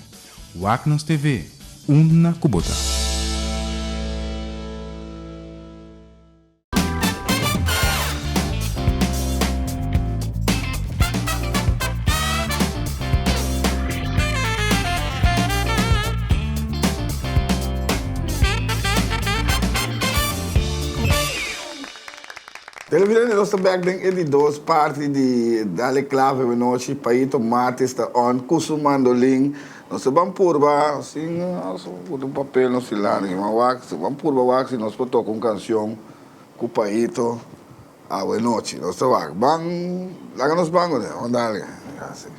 Wak nos TV unda ku bo ta. Televidente nos ta bek den e di dos parti di Dale Clave Wenochi Paito Martis ta on cu su mandolin nos ta ban purba sin un papel nos dilanti ban wak ban purba wak si nos por toca un cancion cu Paito Awenochi nos ta wak ban laga nos ban kuné ban dale así.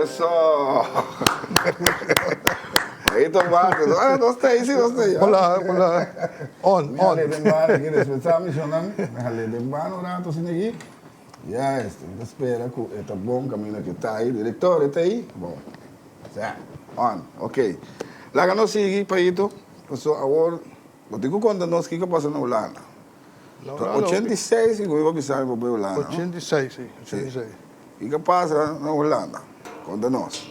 Eso! Ahí ta Marcos. Ah, nos ta ahí, sí, nos ta ahí. Hola, hola. On, on. Mi den bano aquí, respetá mi shonnan. Mi jale den bano un rato asina aquí. Juist, mi ta spera ku e ta bon kaminda ku e ta ahí. Director, e ta ahí? Bon. Sa, on, ok. Laga nos sigui, Paito. Paso awor, bo tin ku konta nos kiko a pasa na Hulanda. Ta 86 ku mi por bisa mi por bai Hulanda, no? 86, si, 86. Kiko a pasa na Hulanda? Konta nos.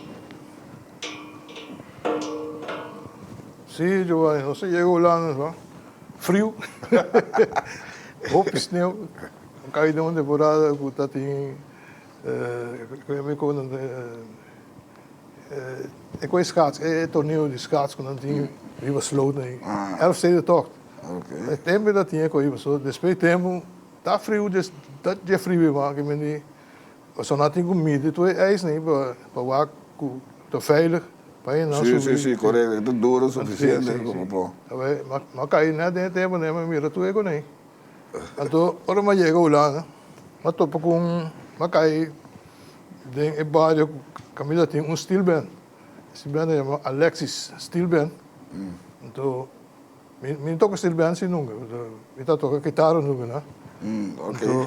Si, Giovanni, nos a yega Hulanda, no? Friu, hopi sneu, a kai den un temporada ku ta tin, ku mi kono e koe schaats, e torneo di schaats ku nan tin riba sloot nan ei, Elfstedentocht. E tempu ta tin e koe, pasobra despues di tempu ta friu, ta dje friu mas, ke mende Pasobra nan tin ku midi tur e ijs nei pa wak ku ta veilig pa e nan subi. Si, si, si, korekto. E ta duro sufisiente komo por. Mi a kai nèt den e tempu nei, mi a mira tur e ku nei. Anto ora mi a yega Hulanda, mi a topa ku un, mi a kai den e bario kaminda tin un steelband. E steelband a yama Alexis Steelband. Anto Mi no toca steel band si nunca, mi ta toca kitara nunca na. Oké.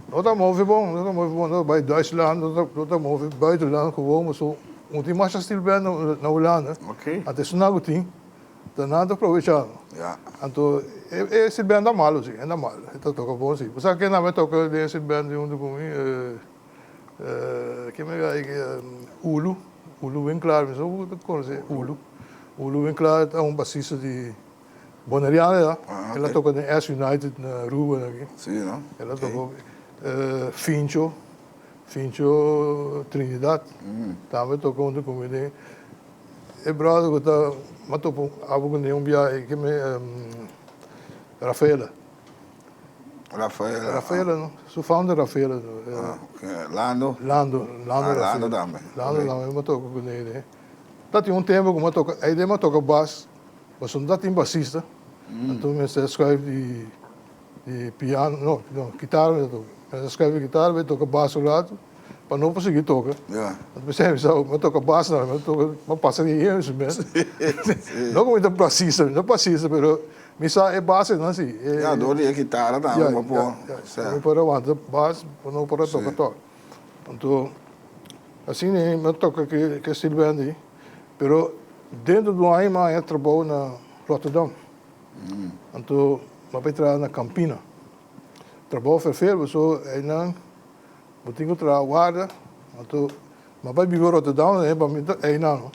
No ta move bon, no ta move bon, no ta bai Duitsland, no ta move buitenland gewoon, paso no tin masha steel band na Hulanda. Oké. Anto esun ku tin, ta nan ta probecha. Ja. Anto e steel band ta malo si, e ta malo, e ta toca bon si. Bo sa ken nan a toca den e steel band hunto ku mi? Ken mi a gai Ulu, Ulu Winklaar, mi sa ku bo ta konosé Ulu. Ulu Winklaar ta un basista di Boneriano ya. El a toca den S United na Aruba aki. Sí, no? El a toca Fincho, Fincho Trinidad tambe toca hunto cu mi den e brother cu ta mi a topa abo cu ne un biaha ke mi Rafaela. Rafaela. Rafaela no, su founder Rafaela. Ah, ok. Lando? Lando, Lando Rafaela. Ah, Lando tambe. Lando tambe mi a toca cu ne den. Ta tin un tempo cu mi a toca, ey den mi a toca bas. Pasobra no ta tin basista, anto mester a schuif di di piano, no, no, kitara mi ta toka. Mester a schuif di kitara bai toka bas un ratu pa no por sigui toka. Anto mi semi sa, mi a toka bas na, mi a toka, mi a pasa di hende su mes. No ku mi ta basista, mi no basista, pero mi sa e basenan si. Ya, dor di e kitara tambe bo por. Ya, mi por a wanta bas, bo no por a toka tok. Anto, asina mi a toka ku e steel band ei. Pero dentro di un aña mi a haña trabou na Rotterdam. Anto mi a bai traha na Campina. Trabou ferfer pasobra einan bo tin ku traha warda. Anto mi a bai biba Rotterdam pa mi ta einan no.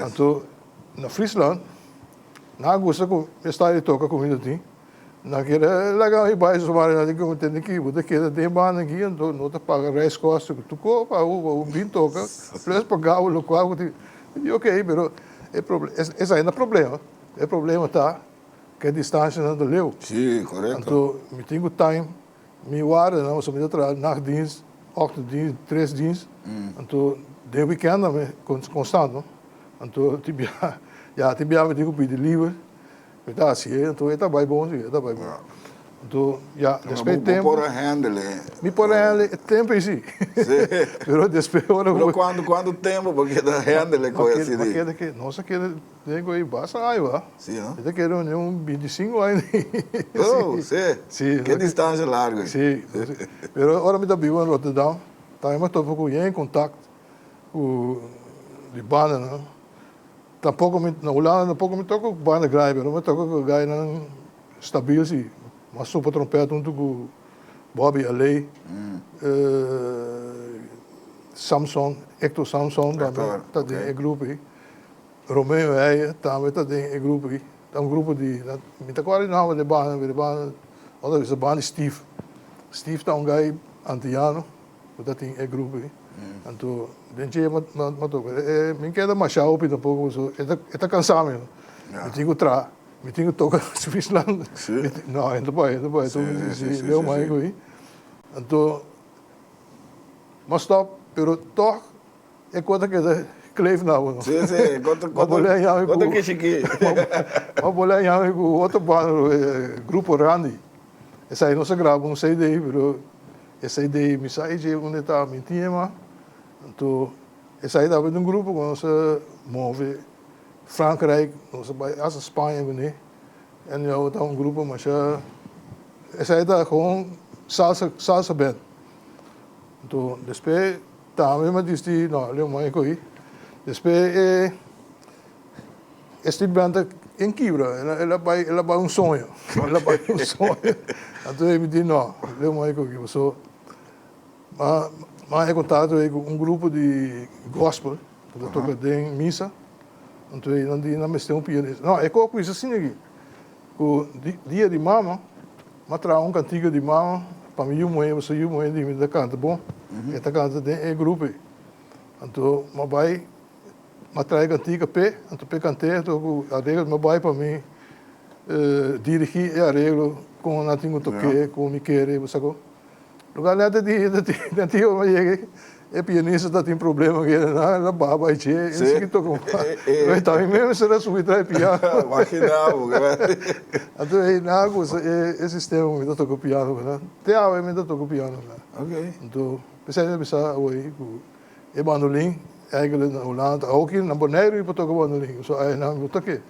Anto na Friesland nan a gusta ku e style di toka ku mi ta tin. Nan kere laga mi bai zomaar nan di ku mi tende ki bo ta keda den banda aki anto no ta paga reiskosten ku tur ko pa bo bin toka plus paga bo lokual ku tin. Mi di ok pero e esaki no ta problema e problema ta ku e distanshanan ta leu. Si korekto. Anto mi tin ku time mi warda nan pasobra mi ta traha nachtdienst ochtenddienst tres dienst anto den weekend nan konstant no anto tin bia ya tin bia mi tin ku pidi liber. Mi ta hasi e, anto e ta bai bon si, e ta bai bon. Anto, ya, despues tempu. Bo por a handle e. Mi por a handle e tempu ei si. Si. Pero despues ora ku. Pero kuantu, kuantu tempu bo keda handle e kos asi di. Mi a keda ke, nos a keda den ku ei basta aña ba. Si, no? Mi ta kere un 25 aña. Oh, si. Si. Ke distansha largu ei. Si. Pero ora mi ta biba na Rotterdam, tambe mi a topa ku yen kontakt ku di bandanan. Tampoco mi, na Hulanda tampoco mi toca cu banda grandi, pero mi toca cu guynan stabil si. Mi a sopla trompet hunto cu Bobby Aley, Samson, Hector Samson tambe ta den e grupo ei. Romeo Heije tambe ta den e grupo ei. Ta un grupo di, mi ta acorda di nomber di e banda, pero e banda, ora bisa banda di Steve. Steve ta un guy antiyano. Ku ta tin e grupo ei. Anto den dje mi toka. Mi keda masha hopi tampoco pasobra e ta e ta kansa mi. Mi tin ku traha, mi tin ku toka Swisland. No, e no ta bai, e no ta bai. Si, leu mai ku ei. Anto mi a stòp, pero tòg e kos ta keda kleef na bo. Si, si, kos ta kishikí. Mi a bolé a yami ku otro banda, Grupo Randy. Esei nos a graba un CD, pero Esei di mi sa dje unda e ta mi tin ema. Anto esei tabata un grupo ku nos a move Frankrijk, nos a bai asta Spaña kuné. Anyhow ta un grupo masha, esei ta gewoon salsa, salsa band. Anto despues tambe mi a disdi no Leon Mike ko'i. Despues e E steel band ta en kibra, el a bai, el a bai un soño, el a bai un soño. Anto mi di no, leu mai ku aki paso m'a m'a haña kontakto ei ku un grupo di gospel ku ta toka den misa, anto nan di nan mester un pianista. No, e kos ku bisa asina aki, ku dia di mama, m'a traha un kantika di mama pa mi yu muhé, pasobra yu muhé di mi ta kanta bon, e ta kanta den e grupo ei. Anto m'a bai. M'a trae kantika p'e, anto p'e kant'é, anto ku areglo mi a bai pa mi dirigí e areglo kon nan tin ku tok'é, kon mi kere, bo sa kon. Loke nèt di den tin ora mi a yega e pianista ta tin problema ku el, nan a baha bai dje, e no sigui toka mas. Pero ta mi mes mester a subi trae piano. Imagina bo. Anto nan a gusta e sistema ku mi ta toka piano ku nan. Te awe mi ta toka piano ku nan. Anto p'esei mi a bisa awor ku E bandolin eigenlijk na Hulanda ta hoki na Boneiru mi por toka bandolin so ai nan mi ta ke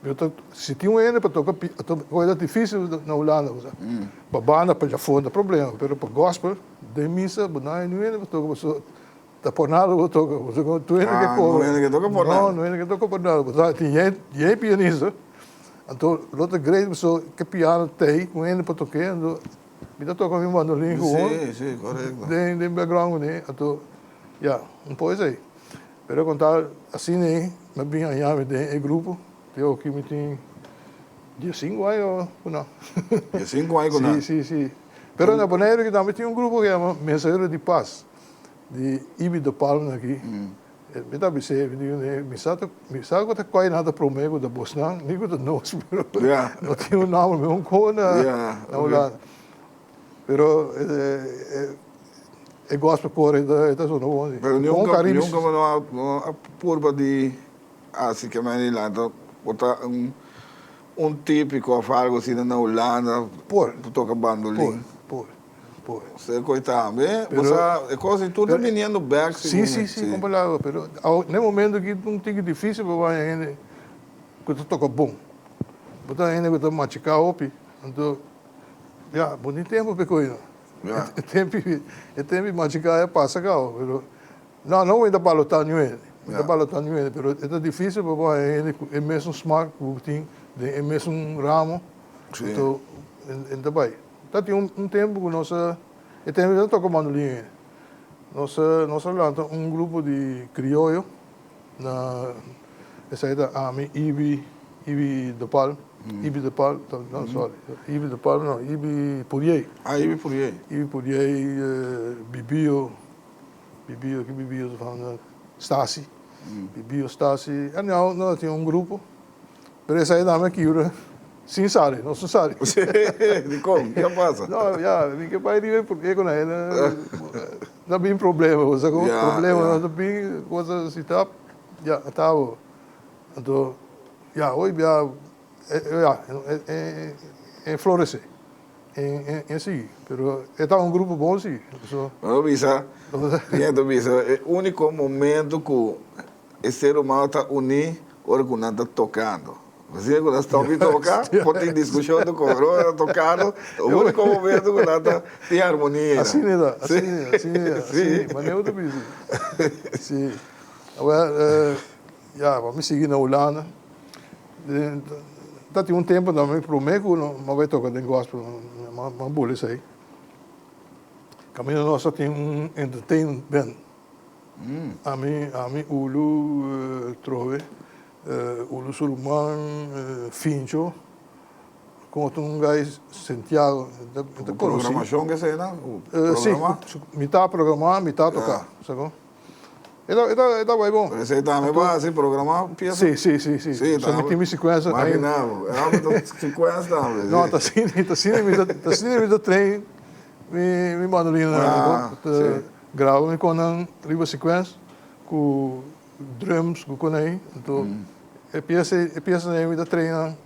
mi ta si tin un hende pa toka pi ta dificil na Hulanda bo sa pa banda pa djafo no ta problema pero pa gospel den misa bo no hay niun hende pa toka pasobra ta por nada bo toka pasobra tur hende ke kobra no no hende ke toka por nada bo sa tin yen pianista anto lo ta great pasobra ke piano ta ey un hende pa toke anto Mi ta toca mi mandolin gewoon. Sí, sí, correcto. Den, den background kuné, anto, ya, un poco esei. Pero con tal, asina ei, mi a bin haña mi den e grupo, te oki mi tin. Diesinku aña ku nan. Diesinku aña ku nan? Si, si, si. Pero na Boneiru aki tambe tin un grupo ku yama Mensahero di Pas, di Ibi de Palma aki. Mi ta bis'é, mi di kuné, mi sa ta, mi sa ku ta koi nan ta promé ku ta bosnan, ni ku ta nos, pero no tin un nòmber mi un kon na Hulanda. Pero e gospel koor e ta sona bon si. Pero nunka, nunka bo no a purba di hasi ke manera di lanta bo ta un un típiko òf algu asina na Hulanda Por. ku toka bandolin. Por, por, por. Se koi tambe, bo sa e kos ei tur ta biniendo bèk Si, si, si, kon palabra, pero na e momento aki ta un tiki difísil pa baña hende ku ta toka bon. Bo ta hende ku ta machiká hopi, anto Ya, bo tin tempu p'e koe no. E tempu, e tempu di machiká a pasa kaba, pero no, no mi ta balotá niun hende, mi ta balotá niun hende, pero e ta difísil pa bo haña hende ku e mesun smak ku bo tin den e mesun ramo, anto e ta bai. Ta tin un tempu ku nos a, e tempu mi ta toka mandolin hende, nos a, nos a lanta un grupo di krioyo na, esei ta ami, Ibi, Ibi de Palm, Ibi de Palm, no sorry, Ibi de Palm no, Ibi Puriey. Ah, Ibi Puriey. Ibi Puriey, Bibio, Bibio, ki Bibio ta fala? Stasi, Bibio, Stasi, anyhow nos a tin un grupo, pero esei tambe kibra sin sali, nos no sali. Dikon? Ke a pasa? No, ya, mi ke bai riba e porke ku nan ta bin problema, bo sa kon? Problema ta bin, cosa si ta, ya, ta bo. Anto, ya, hoy bia, ya, e florece, e sigui, pero e ta un grupo bon si, so. Bo bisa, Bien ta bisa, e unico momento cu e ser humano ta uni ora cu nan ta tocando. Asina cu nan stop di toca, por tin discusion ta con, pero ora nan ta tocando, ta e unico momento cu nan ta tin harmonia. Asina ta, asina, asina, asina, manera bo ta bisa, si. Awel, Ya, pa mi sigui na Hulanda, ta tin un tempu tambe promé ku mi a bai toka den gospel, mi a bula esei. Kaminda nos a tin un entertainment band. Ami, ami, Ulu Trobe, Ulu su ruman Fincho, ku otro un guy Santiago. Programashon esei nan? Si, mitá programá, mitá toká. E ta, e ta, e ta bai bon. Pero esei tambe bo hasi programa pieza? Si, si, si, si. Si, So mi tin mi sequenza. Imagina bo. E homber ta sequenza tambe. No, ta asina, ta asina mi ta, ta asina mi ta train mi, mi bandolina. Ah, si. Graba mi con nan riba sequenza cu drums cu con ei. Anto e pieza, e pieza ei mi ta train nan.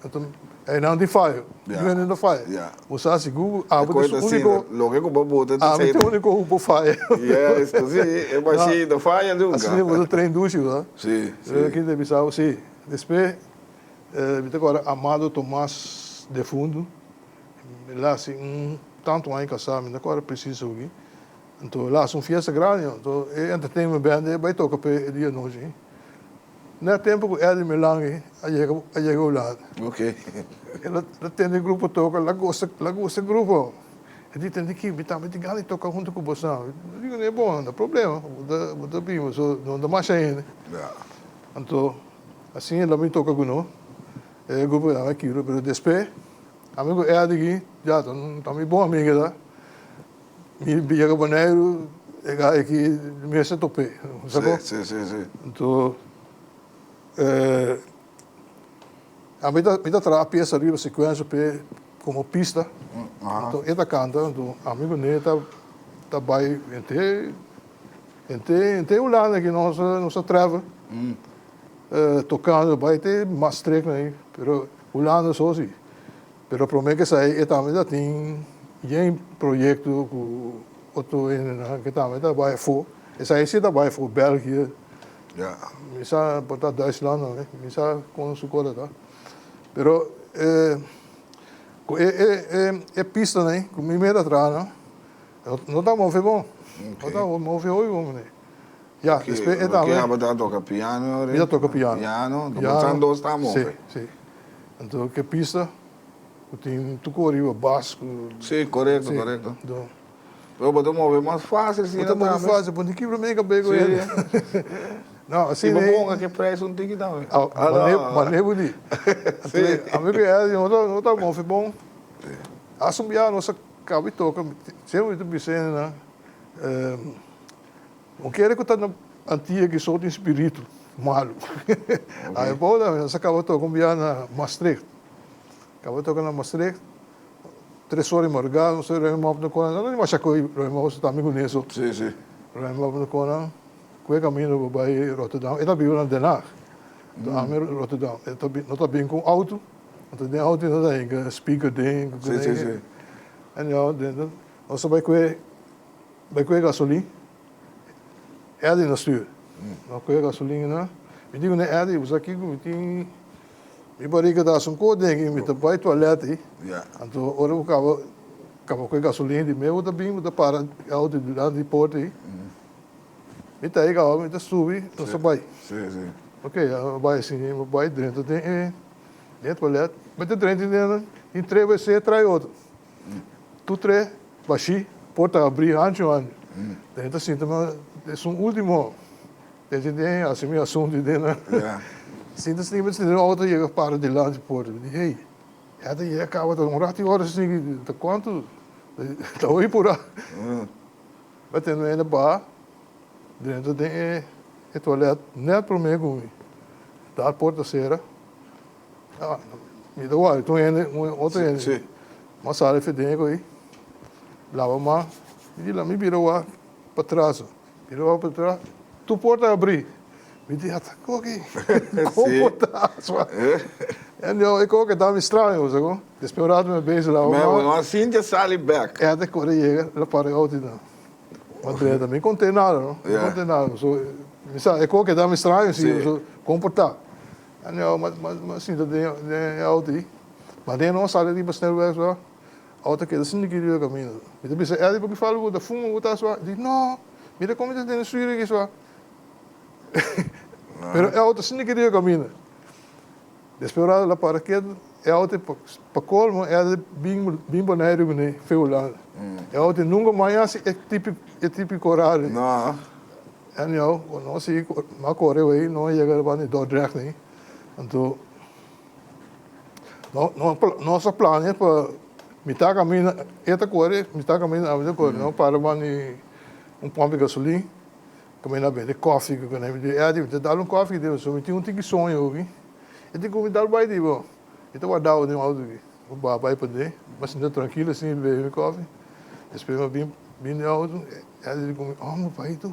Anto einan tin fayo. Ya. Einan ta faya. Ya. Bo sa si Google, abo ta su uniko. Loke ku bo buta ta Ami ta uniko ku por faya. Yes, to si, e machine no faya nunka. Asina bo ta train dushi, bo sa. Si, si. Ki ta bisa bo, si. Despues, mi ta kòrda Amado Tomas defuntu, el a hasi un tantu aña kasá, mi no ta kòrda presis hopi. Anto el a hasi un fiesta grandi, anto e entertainment band ei bai toka p'e e dia anochi. Na e tempu ku Eddie Melangi a yega a yega Hulanda. Ok. El a el a tende e grupo toka, el a gosta el a gusta e grupo. E di, Tende ki, mi tambe tin gana di toka huntu ku boso. Mi di kuné, bon, no ta problema, bo ta bo ta bin, pasobra no ta masha hende. Ya. Anto, asina el a bin toka ku nos, e grupo a kibra, pero despues, ami ku Eddie aki, ya, ta ta mi bon amiga ta. Mi yega Boneiru, e gai aki mester top'é, sa ko? Sí, sí, sí. Anto, ami ta, mi ta traha piesa riba secuencia p'e como pista. Anto e ta canta, anto ami ku ne ta ta bai henter, henter, henter Hulanda aki nos nos a travel, tocando bai te Maastricht ahí, pero Hulanda so si. Pero prome ke esei e tambe ta tin yen proyekto ku otro hendenan ke tambe ta bai afó. Esei si ta bai afó, België, mi sa por ta Duitsland tambe, mi sa kon su kos ta. Pero ku e e e pistanan ei ku mi meta traha nan, no ta move bon, no ta move hopi bon manera. Ya, despues e tambe. Ke abo ta toka piano? Mi ta toka piano. Piano, bo dos ta move. Si, si. Anto ke pista ku tin tur kor riba bas ku. Si, korekto, korekto. Pero bo ta move mas fásil asina tambe. Bo ta move fásil, bo no kibra mei kabei ku hende. No, Si bo ponga ke prijs un tiki tambe. Mane bo di. Ami ku Eddie no ta move bon. Hasta un biaha nos a kaba di toka, semper mi ta bisa hende nan, no kere ku ta na Antia ki so tin spiritu malu. Ami por nos a kaba toka un biaha na Maastricht. Kaba toka na Maastricht, tres ora di marugada nos a ruim op na kona, no ta masha koe ruim op, ta mi kuné so. Ruim op na kona. Ku e kaminda bo bai Rotterdam, e ta biba na Den Haag. Anto ami Rotterdam, e ta no ta bin ku un outo, anto den outo no ta hinka speaker den, ku Sí, sí, sí. Anyhow, den nos a bai kue bai kue gasolin, Eddie na stuur. Nos kue gasolin einan, mi di ku ne Eddie, bo sa kiko mi tin mi barika ta hasi un kos den aki, mi ta bai toilet ei, anto ora bo kaba kaba kue gasolin di me bo ta bin bo ta para e outo dilanti di porta ei. Mi ta yega awa, mi ta subi, nos ta bai. Ok, a bai asina, mi bai drenta den e den e toilet. Mi ta drenta den, tin tres wc tras e otro. Tur tres bashí, porta abrí hanchu hanchu. Den ta sinta mi, esun ultimo, drenta den, hasi mi asuntu den nan. Sinta sinta, mi sinta den auto yega para dilanti porta. Mi di, hey, ya ta yega kaba ta un ratu ora asina, ta kuantu? Ta hopi purá. Bo tene un hende baha drenta den e toilet net prome ku mi dar porta sera. Mi ta wak un hende, un otro hende. Mi a sali for den ei, laba man, mi di mi bira wak patras. Bira wak patras, tur porta a abri. Mi di ata koki, kon por ta asua? E koki ta mi straño, sa ku. Despues un rato mi a bezig laba man. Bo no a sinti a sali bek. E ta kore yega la para e auto nan. Ma drenta mi konte nada no, mi konte nada. So mi sa e koki ta mi straño si, so kon por ta? Anyhow mi a sinta den e auto ei. Ma den no a sali riba snelweg so auto a keda sin di kiri riba kaminda. Mi ta bisa Eddie por ki fala bo ta fuma bo ta asua? E di no, mira kon mi ta tene stuur aki sua. Pero e auto sin di kiri riba kaminda. Despues un rato el a para ketu, e auto pa colmo e a bin bin Boneiru kuné fe Hulanda. E auto nunca mas hasi e tipo e tipico horario. No. Anyhow, nos sigui nos a kore wey, nos a yega riba di Dordrecht ei. Anto nos a plania pa mitad kaminda e ta kore, mitad kaminda ami ta kore. Nos a para riba di un pomp di gasolin. Come na bende koffie ku kende mi di Eddie mi ta dal un koffie di pasobra mi tin un tiki soño hopi e tin ku mi dal bai di bo mi ta wardabo den auto aki mi baha bai paden mi a sinta trankilo asin mi bebe mi koffie despues mi a bin bin den auto Eddie di ku mi oh mi paito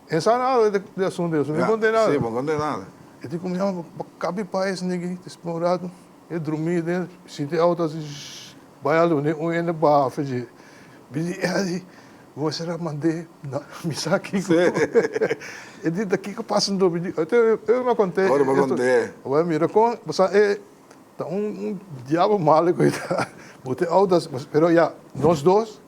e sa nada di asunto ei pasobra mi no konte nada Si bo konte nada. E tin ku mi oh bo kabi pais niki despues un rato e drumi den sinti e auto asin shhh bai alto un hende baha afe dje mi di Eddie Bo a mand'é na mi sa kiko. E di, Ta kiko pasa anto? Mi di, Eu no kont'é. Ora bo kont'é. Bo a mira kon, bo sa e ta un diabel malo ku e ta. Bo tin outo, pero ya, nos dos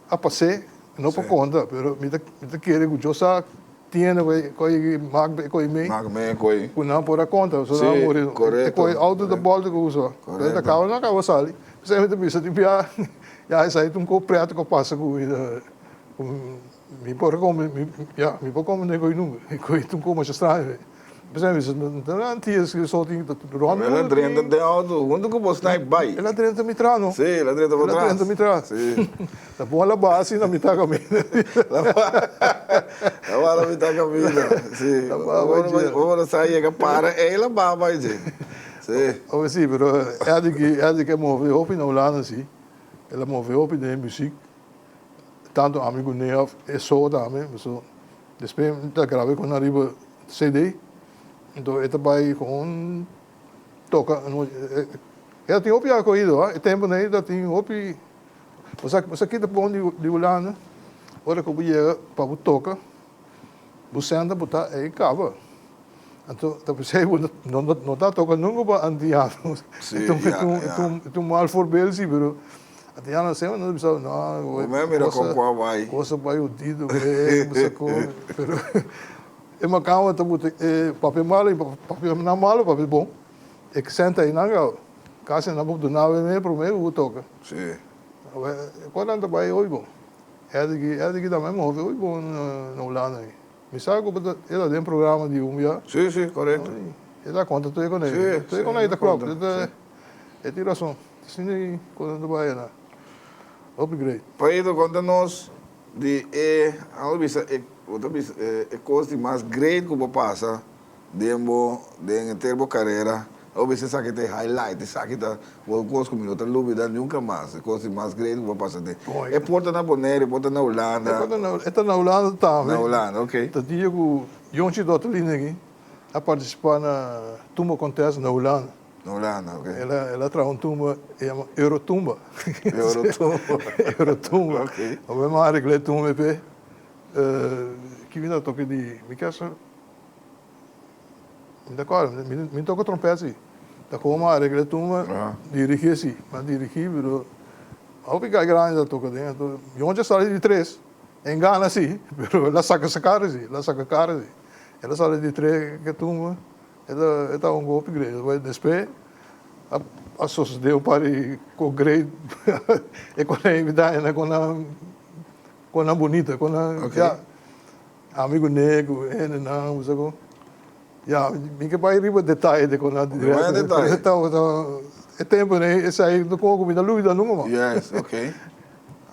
a pas'é, no por konta, pero mi ta mi ta kere ku Dios sa tiene ku e mak e ko'i mei. Mak mei e ko'i. Ku nan por a konta, pasobra nan a muri. Si, korekto. E ko'i outo ta bòlta ku usa. Korekto. Ta kaba nan kaba sali. P'esei mi ta bisa di bia. Ya esei ta un ko preto ku a pasa ku mi ku mi por kome mi ya mi por kome den koi nunka e koi ta un ko masha straño p'esei mi bisa no ta antias ku so tin rònt El a drenta den outo huntu ku bo snipe bai. El a drenta mi tras no. Si el a drenta bo tras. El a drenta mi tras. Si. Ta bon a laba asi na mitad kaminda. Laba na mitad kaminda si. Bo por sa yega para ei laba bai dje. Si. Awe si pero Eddie Eddie ke move hopi na Hulanda si. El a move hopi den e muziek, tanto ami ku Nea of e so tambe, paso despues mi ta graba ku nan riba CD, enton e ta bai kon toka, e ta tin hopi akohido ha, e temponan ei ta tin hopi, bo sa bo sa kita bon di Hulanda, ora ku bo yega pa bo toka, bo senta bo ta ei kaba. Anto ta p'esei bo no ta toka nunka pa antiano. Sí, ya, ya. E ta un mal voorbeeld si, pero antiano semper nos a bisa, no, Bo mei a mira kon ku a bai. Cosa bai odido, pero e makamba ta buta e papia malo i papia nan malo, papia bon. E senta einan gau, kasi nan por duna bo e prome ku bo toka. Sí. Awe, ku nan ta bai hopi bon. Edi ki, edi ki tambe move hopi bon na Hulanda. Mi sa ku bo ta e ta den programa di un bia. Si, si, korekto. E ta konta tur e konei. Si, Tur e konei ta klòp. E ta e tin rason. Asina ei konan ta bai ana. Hopi great. Paito konta nos di e, amo bisa e, bo ta bisa e kos di mas great ku bo pasa den bo, den henter bo karera. Amo bisa esaki ta e highlight, esaki ta bo kos ku mi no ta lubida nunka mas, e kos di mas great ku bo pasa den. E por ta na Bonaire, e por ta na Hulanda. E por ta na, e ta na Hulanda tambe. Na Hulanda, ok. Ta dia ku Yonchi Dotterlin aki a partisipa na Tumba Contest na Hulanda. Na Hulanda, ok. El a, el a traha un tumba, e yama Eurotumba. Eurotumba. Eurotumba. Ok. Awor mi a aregla e tumba p'e. Ki mi ta toka di, mi kier sa, mi ta kòrda, mi, mi toka trompèt si. Ta komo a aregla e tumba, dirigí si. Mi a dirigí, pero hopi gai grandi ta toka den. Anto, Yonchi a sali di tres, en gana si, pero el a saka sa kara si, el a saka kara si. El a sali di tres ku e tumba. E ta e ta un hopi great. Despues despues a a sosode un par di ko great e kon a invita hende kon nan kon nan bunita kon nan Ok. ya ami ku ne ku hendenan bo sa kon ya mi ke bai riba detaye di kon nan Ok, bai na detaye. Tabata e tempo nei esei no komo ku mi ta lubida nunka mas. Yes, ok.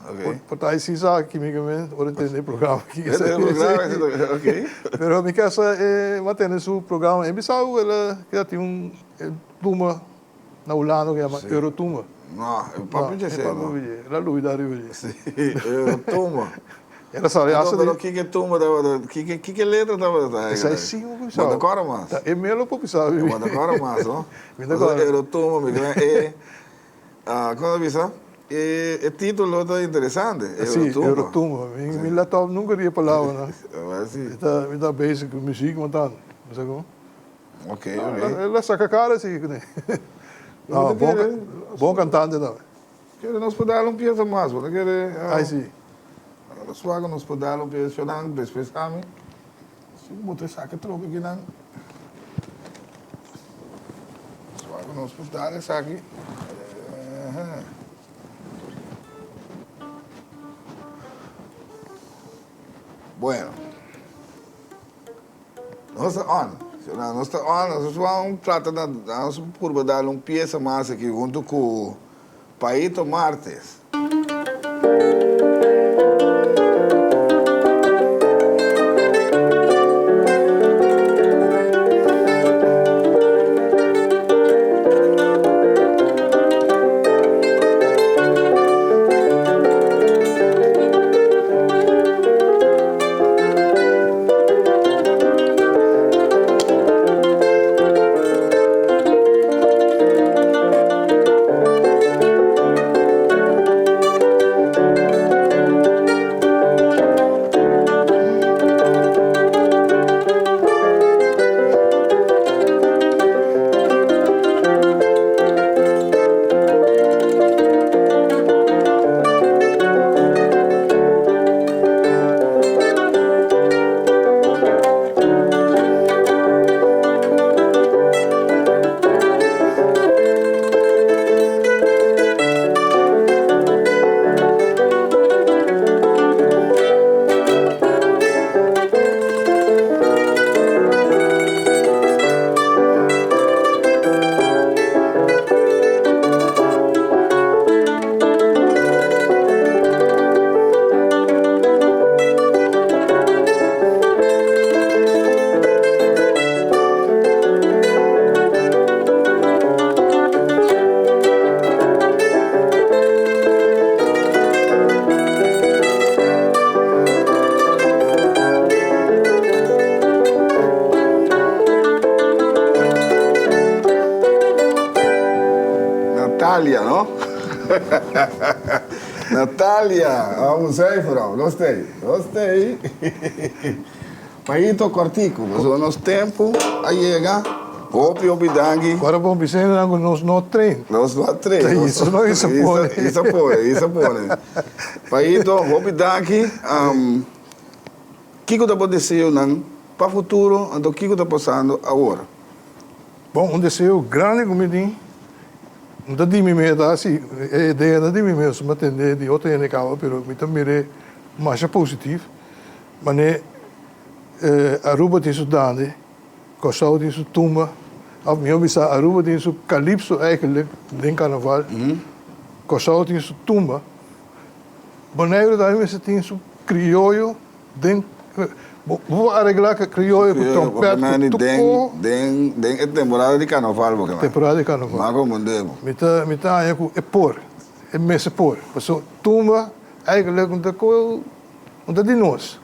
Ok. Por ta si sa kimikamente ora tende e programa aki. E tende e programa aki ta ok. Pero mi casa e mantene su programa en Bissau el a keda tin un tumba na Hulanda ku yama Eurotumba. No, e papia dje esei no. El a lubida riba dje. Si, Eurotumba. El a sali hasta di. Pero kiko tumba tabata, kiko kiko letra tabata? Esei si mi por bisa. Bo ta kòrda mas? Ta e melo por bisa. Bo ta kòrda mas no? Mi ta kòrda. Eurotumba mi kla e. Kon ta bisa? E e titulo ta interesante, Sí, Eurotumba. Eurotumba. Mi mi laptop nunka di e palabra nan. Awor sí. Mi ta mi ta bezig ku muziek mantando. Bo sa kon? Ok, ok. El a saka kara sí kuné. No, bon bon kantante tambe. Kere nos por dal un piesa mas, bo ta kere? Ai sí. Nos wak nos por dal un piesa nan, despues ami. Si bo ta saka troke kinan. Suave nos por dal esaki. Bueno. Nos ta on. Nos ta on. Nos ta un trata na nos purba dal un pieza mas aki hunto cu Paito Martes. Natalia, no? Natalia, vamos ei, vrouw. Nos tei, nos tei. Paito kòrtiku, pasobra nos tempu a yega. Hopi, hopi danki. Ora bo bisa hendenan ku nos no train. Nos no a train. Isa no isa pone. Isa pone, isa pone. Paito, hopi danki. Kiko ta bo deseonan pa futuro, anto kiko ta pasando awor? Bon, un deseo grandi ku mi tin, no ta di mi mes, ta si e idea no ta di mi mes, mi a tende di otro hende kaba, pero mi ta mir'é masha positif. Manera. Aruba tin su dande, Kòrsou tin su tumba, òf mihó bisa Aruba tin su kalipso eigenlijk den karnaval, Kòrsou tin su tumba, Boneiru tambe mester tin su krioyo den, bo por areglá krioyo ku tròmpèt, ku tuko. Den e temporada di karnaval bo ke men. Temporada di karnaval. Mas komprendé bo. Mi ta mi ta haña ku e por, e mester por, pasobra tumba eigenlijk no ta ko, no ta di nos.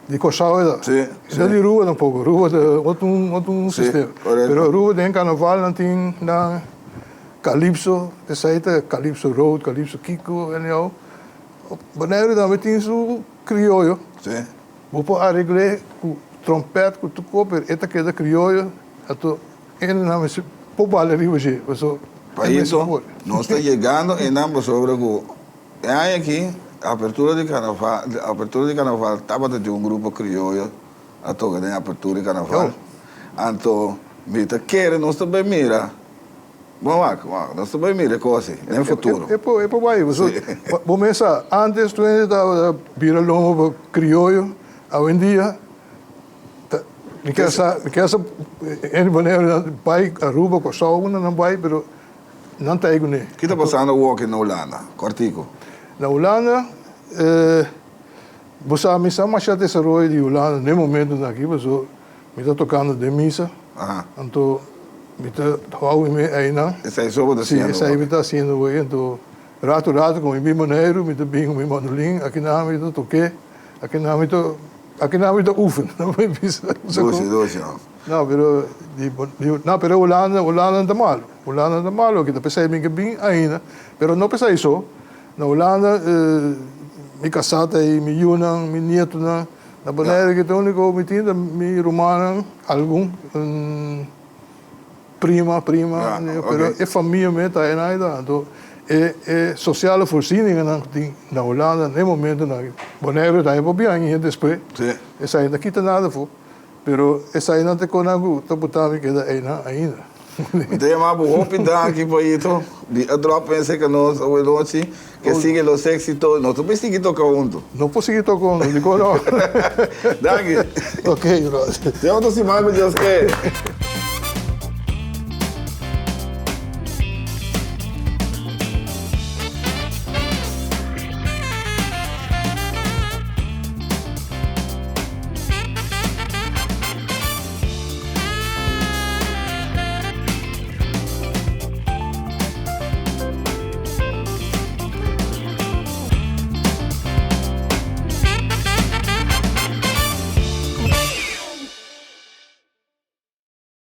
Di Kòrsou e ta. Sí, E ta di Aruba tampoko. Aruba ta otro un otro un sistema. Korekto. Pero Aruba den karnaval nan tin nan kalipso, esei ta kalipso rood, kalipso kiko, anyhow. Boneiru tambe tin su krioyo. Sí. Bo por aregl'é ku tròmpèt, ku tur kos, pero e ta keda krioyo, anto hende nan mester por bala riba dje, pasobra e mester Paito, por. nos ta yegando einan pasobra ku E aña aki, apertura di karnaval, apertura di karnaval tabata di un grupo krioyo a toka den apertura di karnaval. Anto mi ta kere nos ta bai mira, bon wak, wak, nos ta bai mira e kos ei den futuro. E por, e por bai, pasobra bo mes sa, antes tur hende tabata bira lomba pa krioyo, awendia ta, mi kier sa, mi kier sa hende manera nan bai Aruba, Kòrsou, unda nan bai, pero Nan ta ei kuné. Ki ta pasando awoki na Hulanda? Kòrtiku. Na Hulanda, bo sa mi sa masha desaroyo di Hulanda den momentunan aki paso mi ta tokando den misa, anto mi ta hou mi mes einan. Esei so bo ta hasiendo awoki? Si, esei mi ta hasiendo awoki. Anto ratu ratu ku mi bin Boneiru mi ta bin ku mi mandolin, akinan mi ta tok'é, akinan mi ta akinan mi ta oefen. Dushi, dushi. No, pero di no, pero Hulanda, Hulanda no ta malo. Hulanda no ta malo, kita p'esei mi ke bin ainda, pero no p'esei so. Na Hulanda mi kasá ta ei, mi yunan, mi nietonan. Na Bonaire ke ta úniko mi tin ta mi rumannan, algun, prima, prima, pero e famia mes ta einan ei. Anto e e sosiale voorzieningennan ku tin na Hulanda na e momentonan aki, Bonaire ta por biaha despues, esei no ta kita nada afó. Pero esainan ta konan ku ta buta mi keda einan ainda. Mi ta yama bo hopi danki Paito di a drop en serka nos awe nochi. Ke sigui los éxitos. Nos ta por sigui toka hunto. No por sigui toka hunto, dikon no? Danki. Ok, brother. Te otro siman ku Dios ke.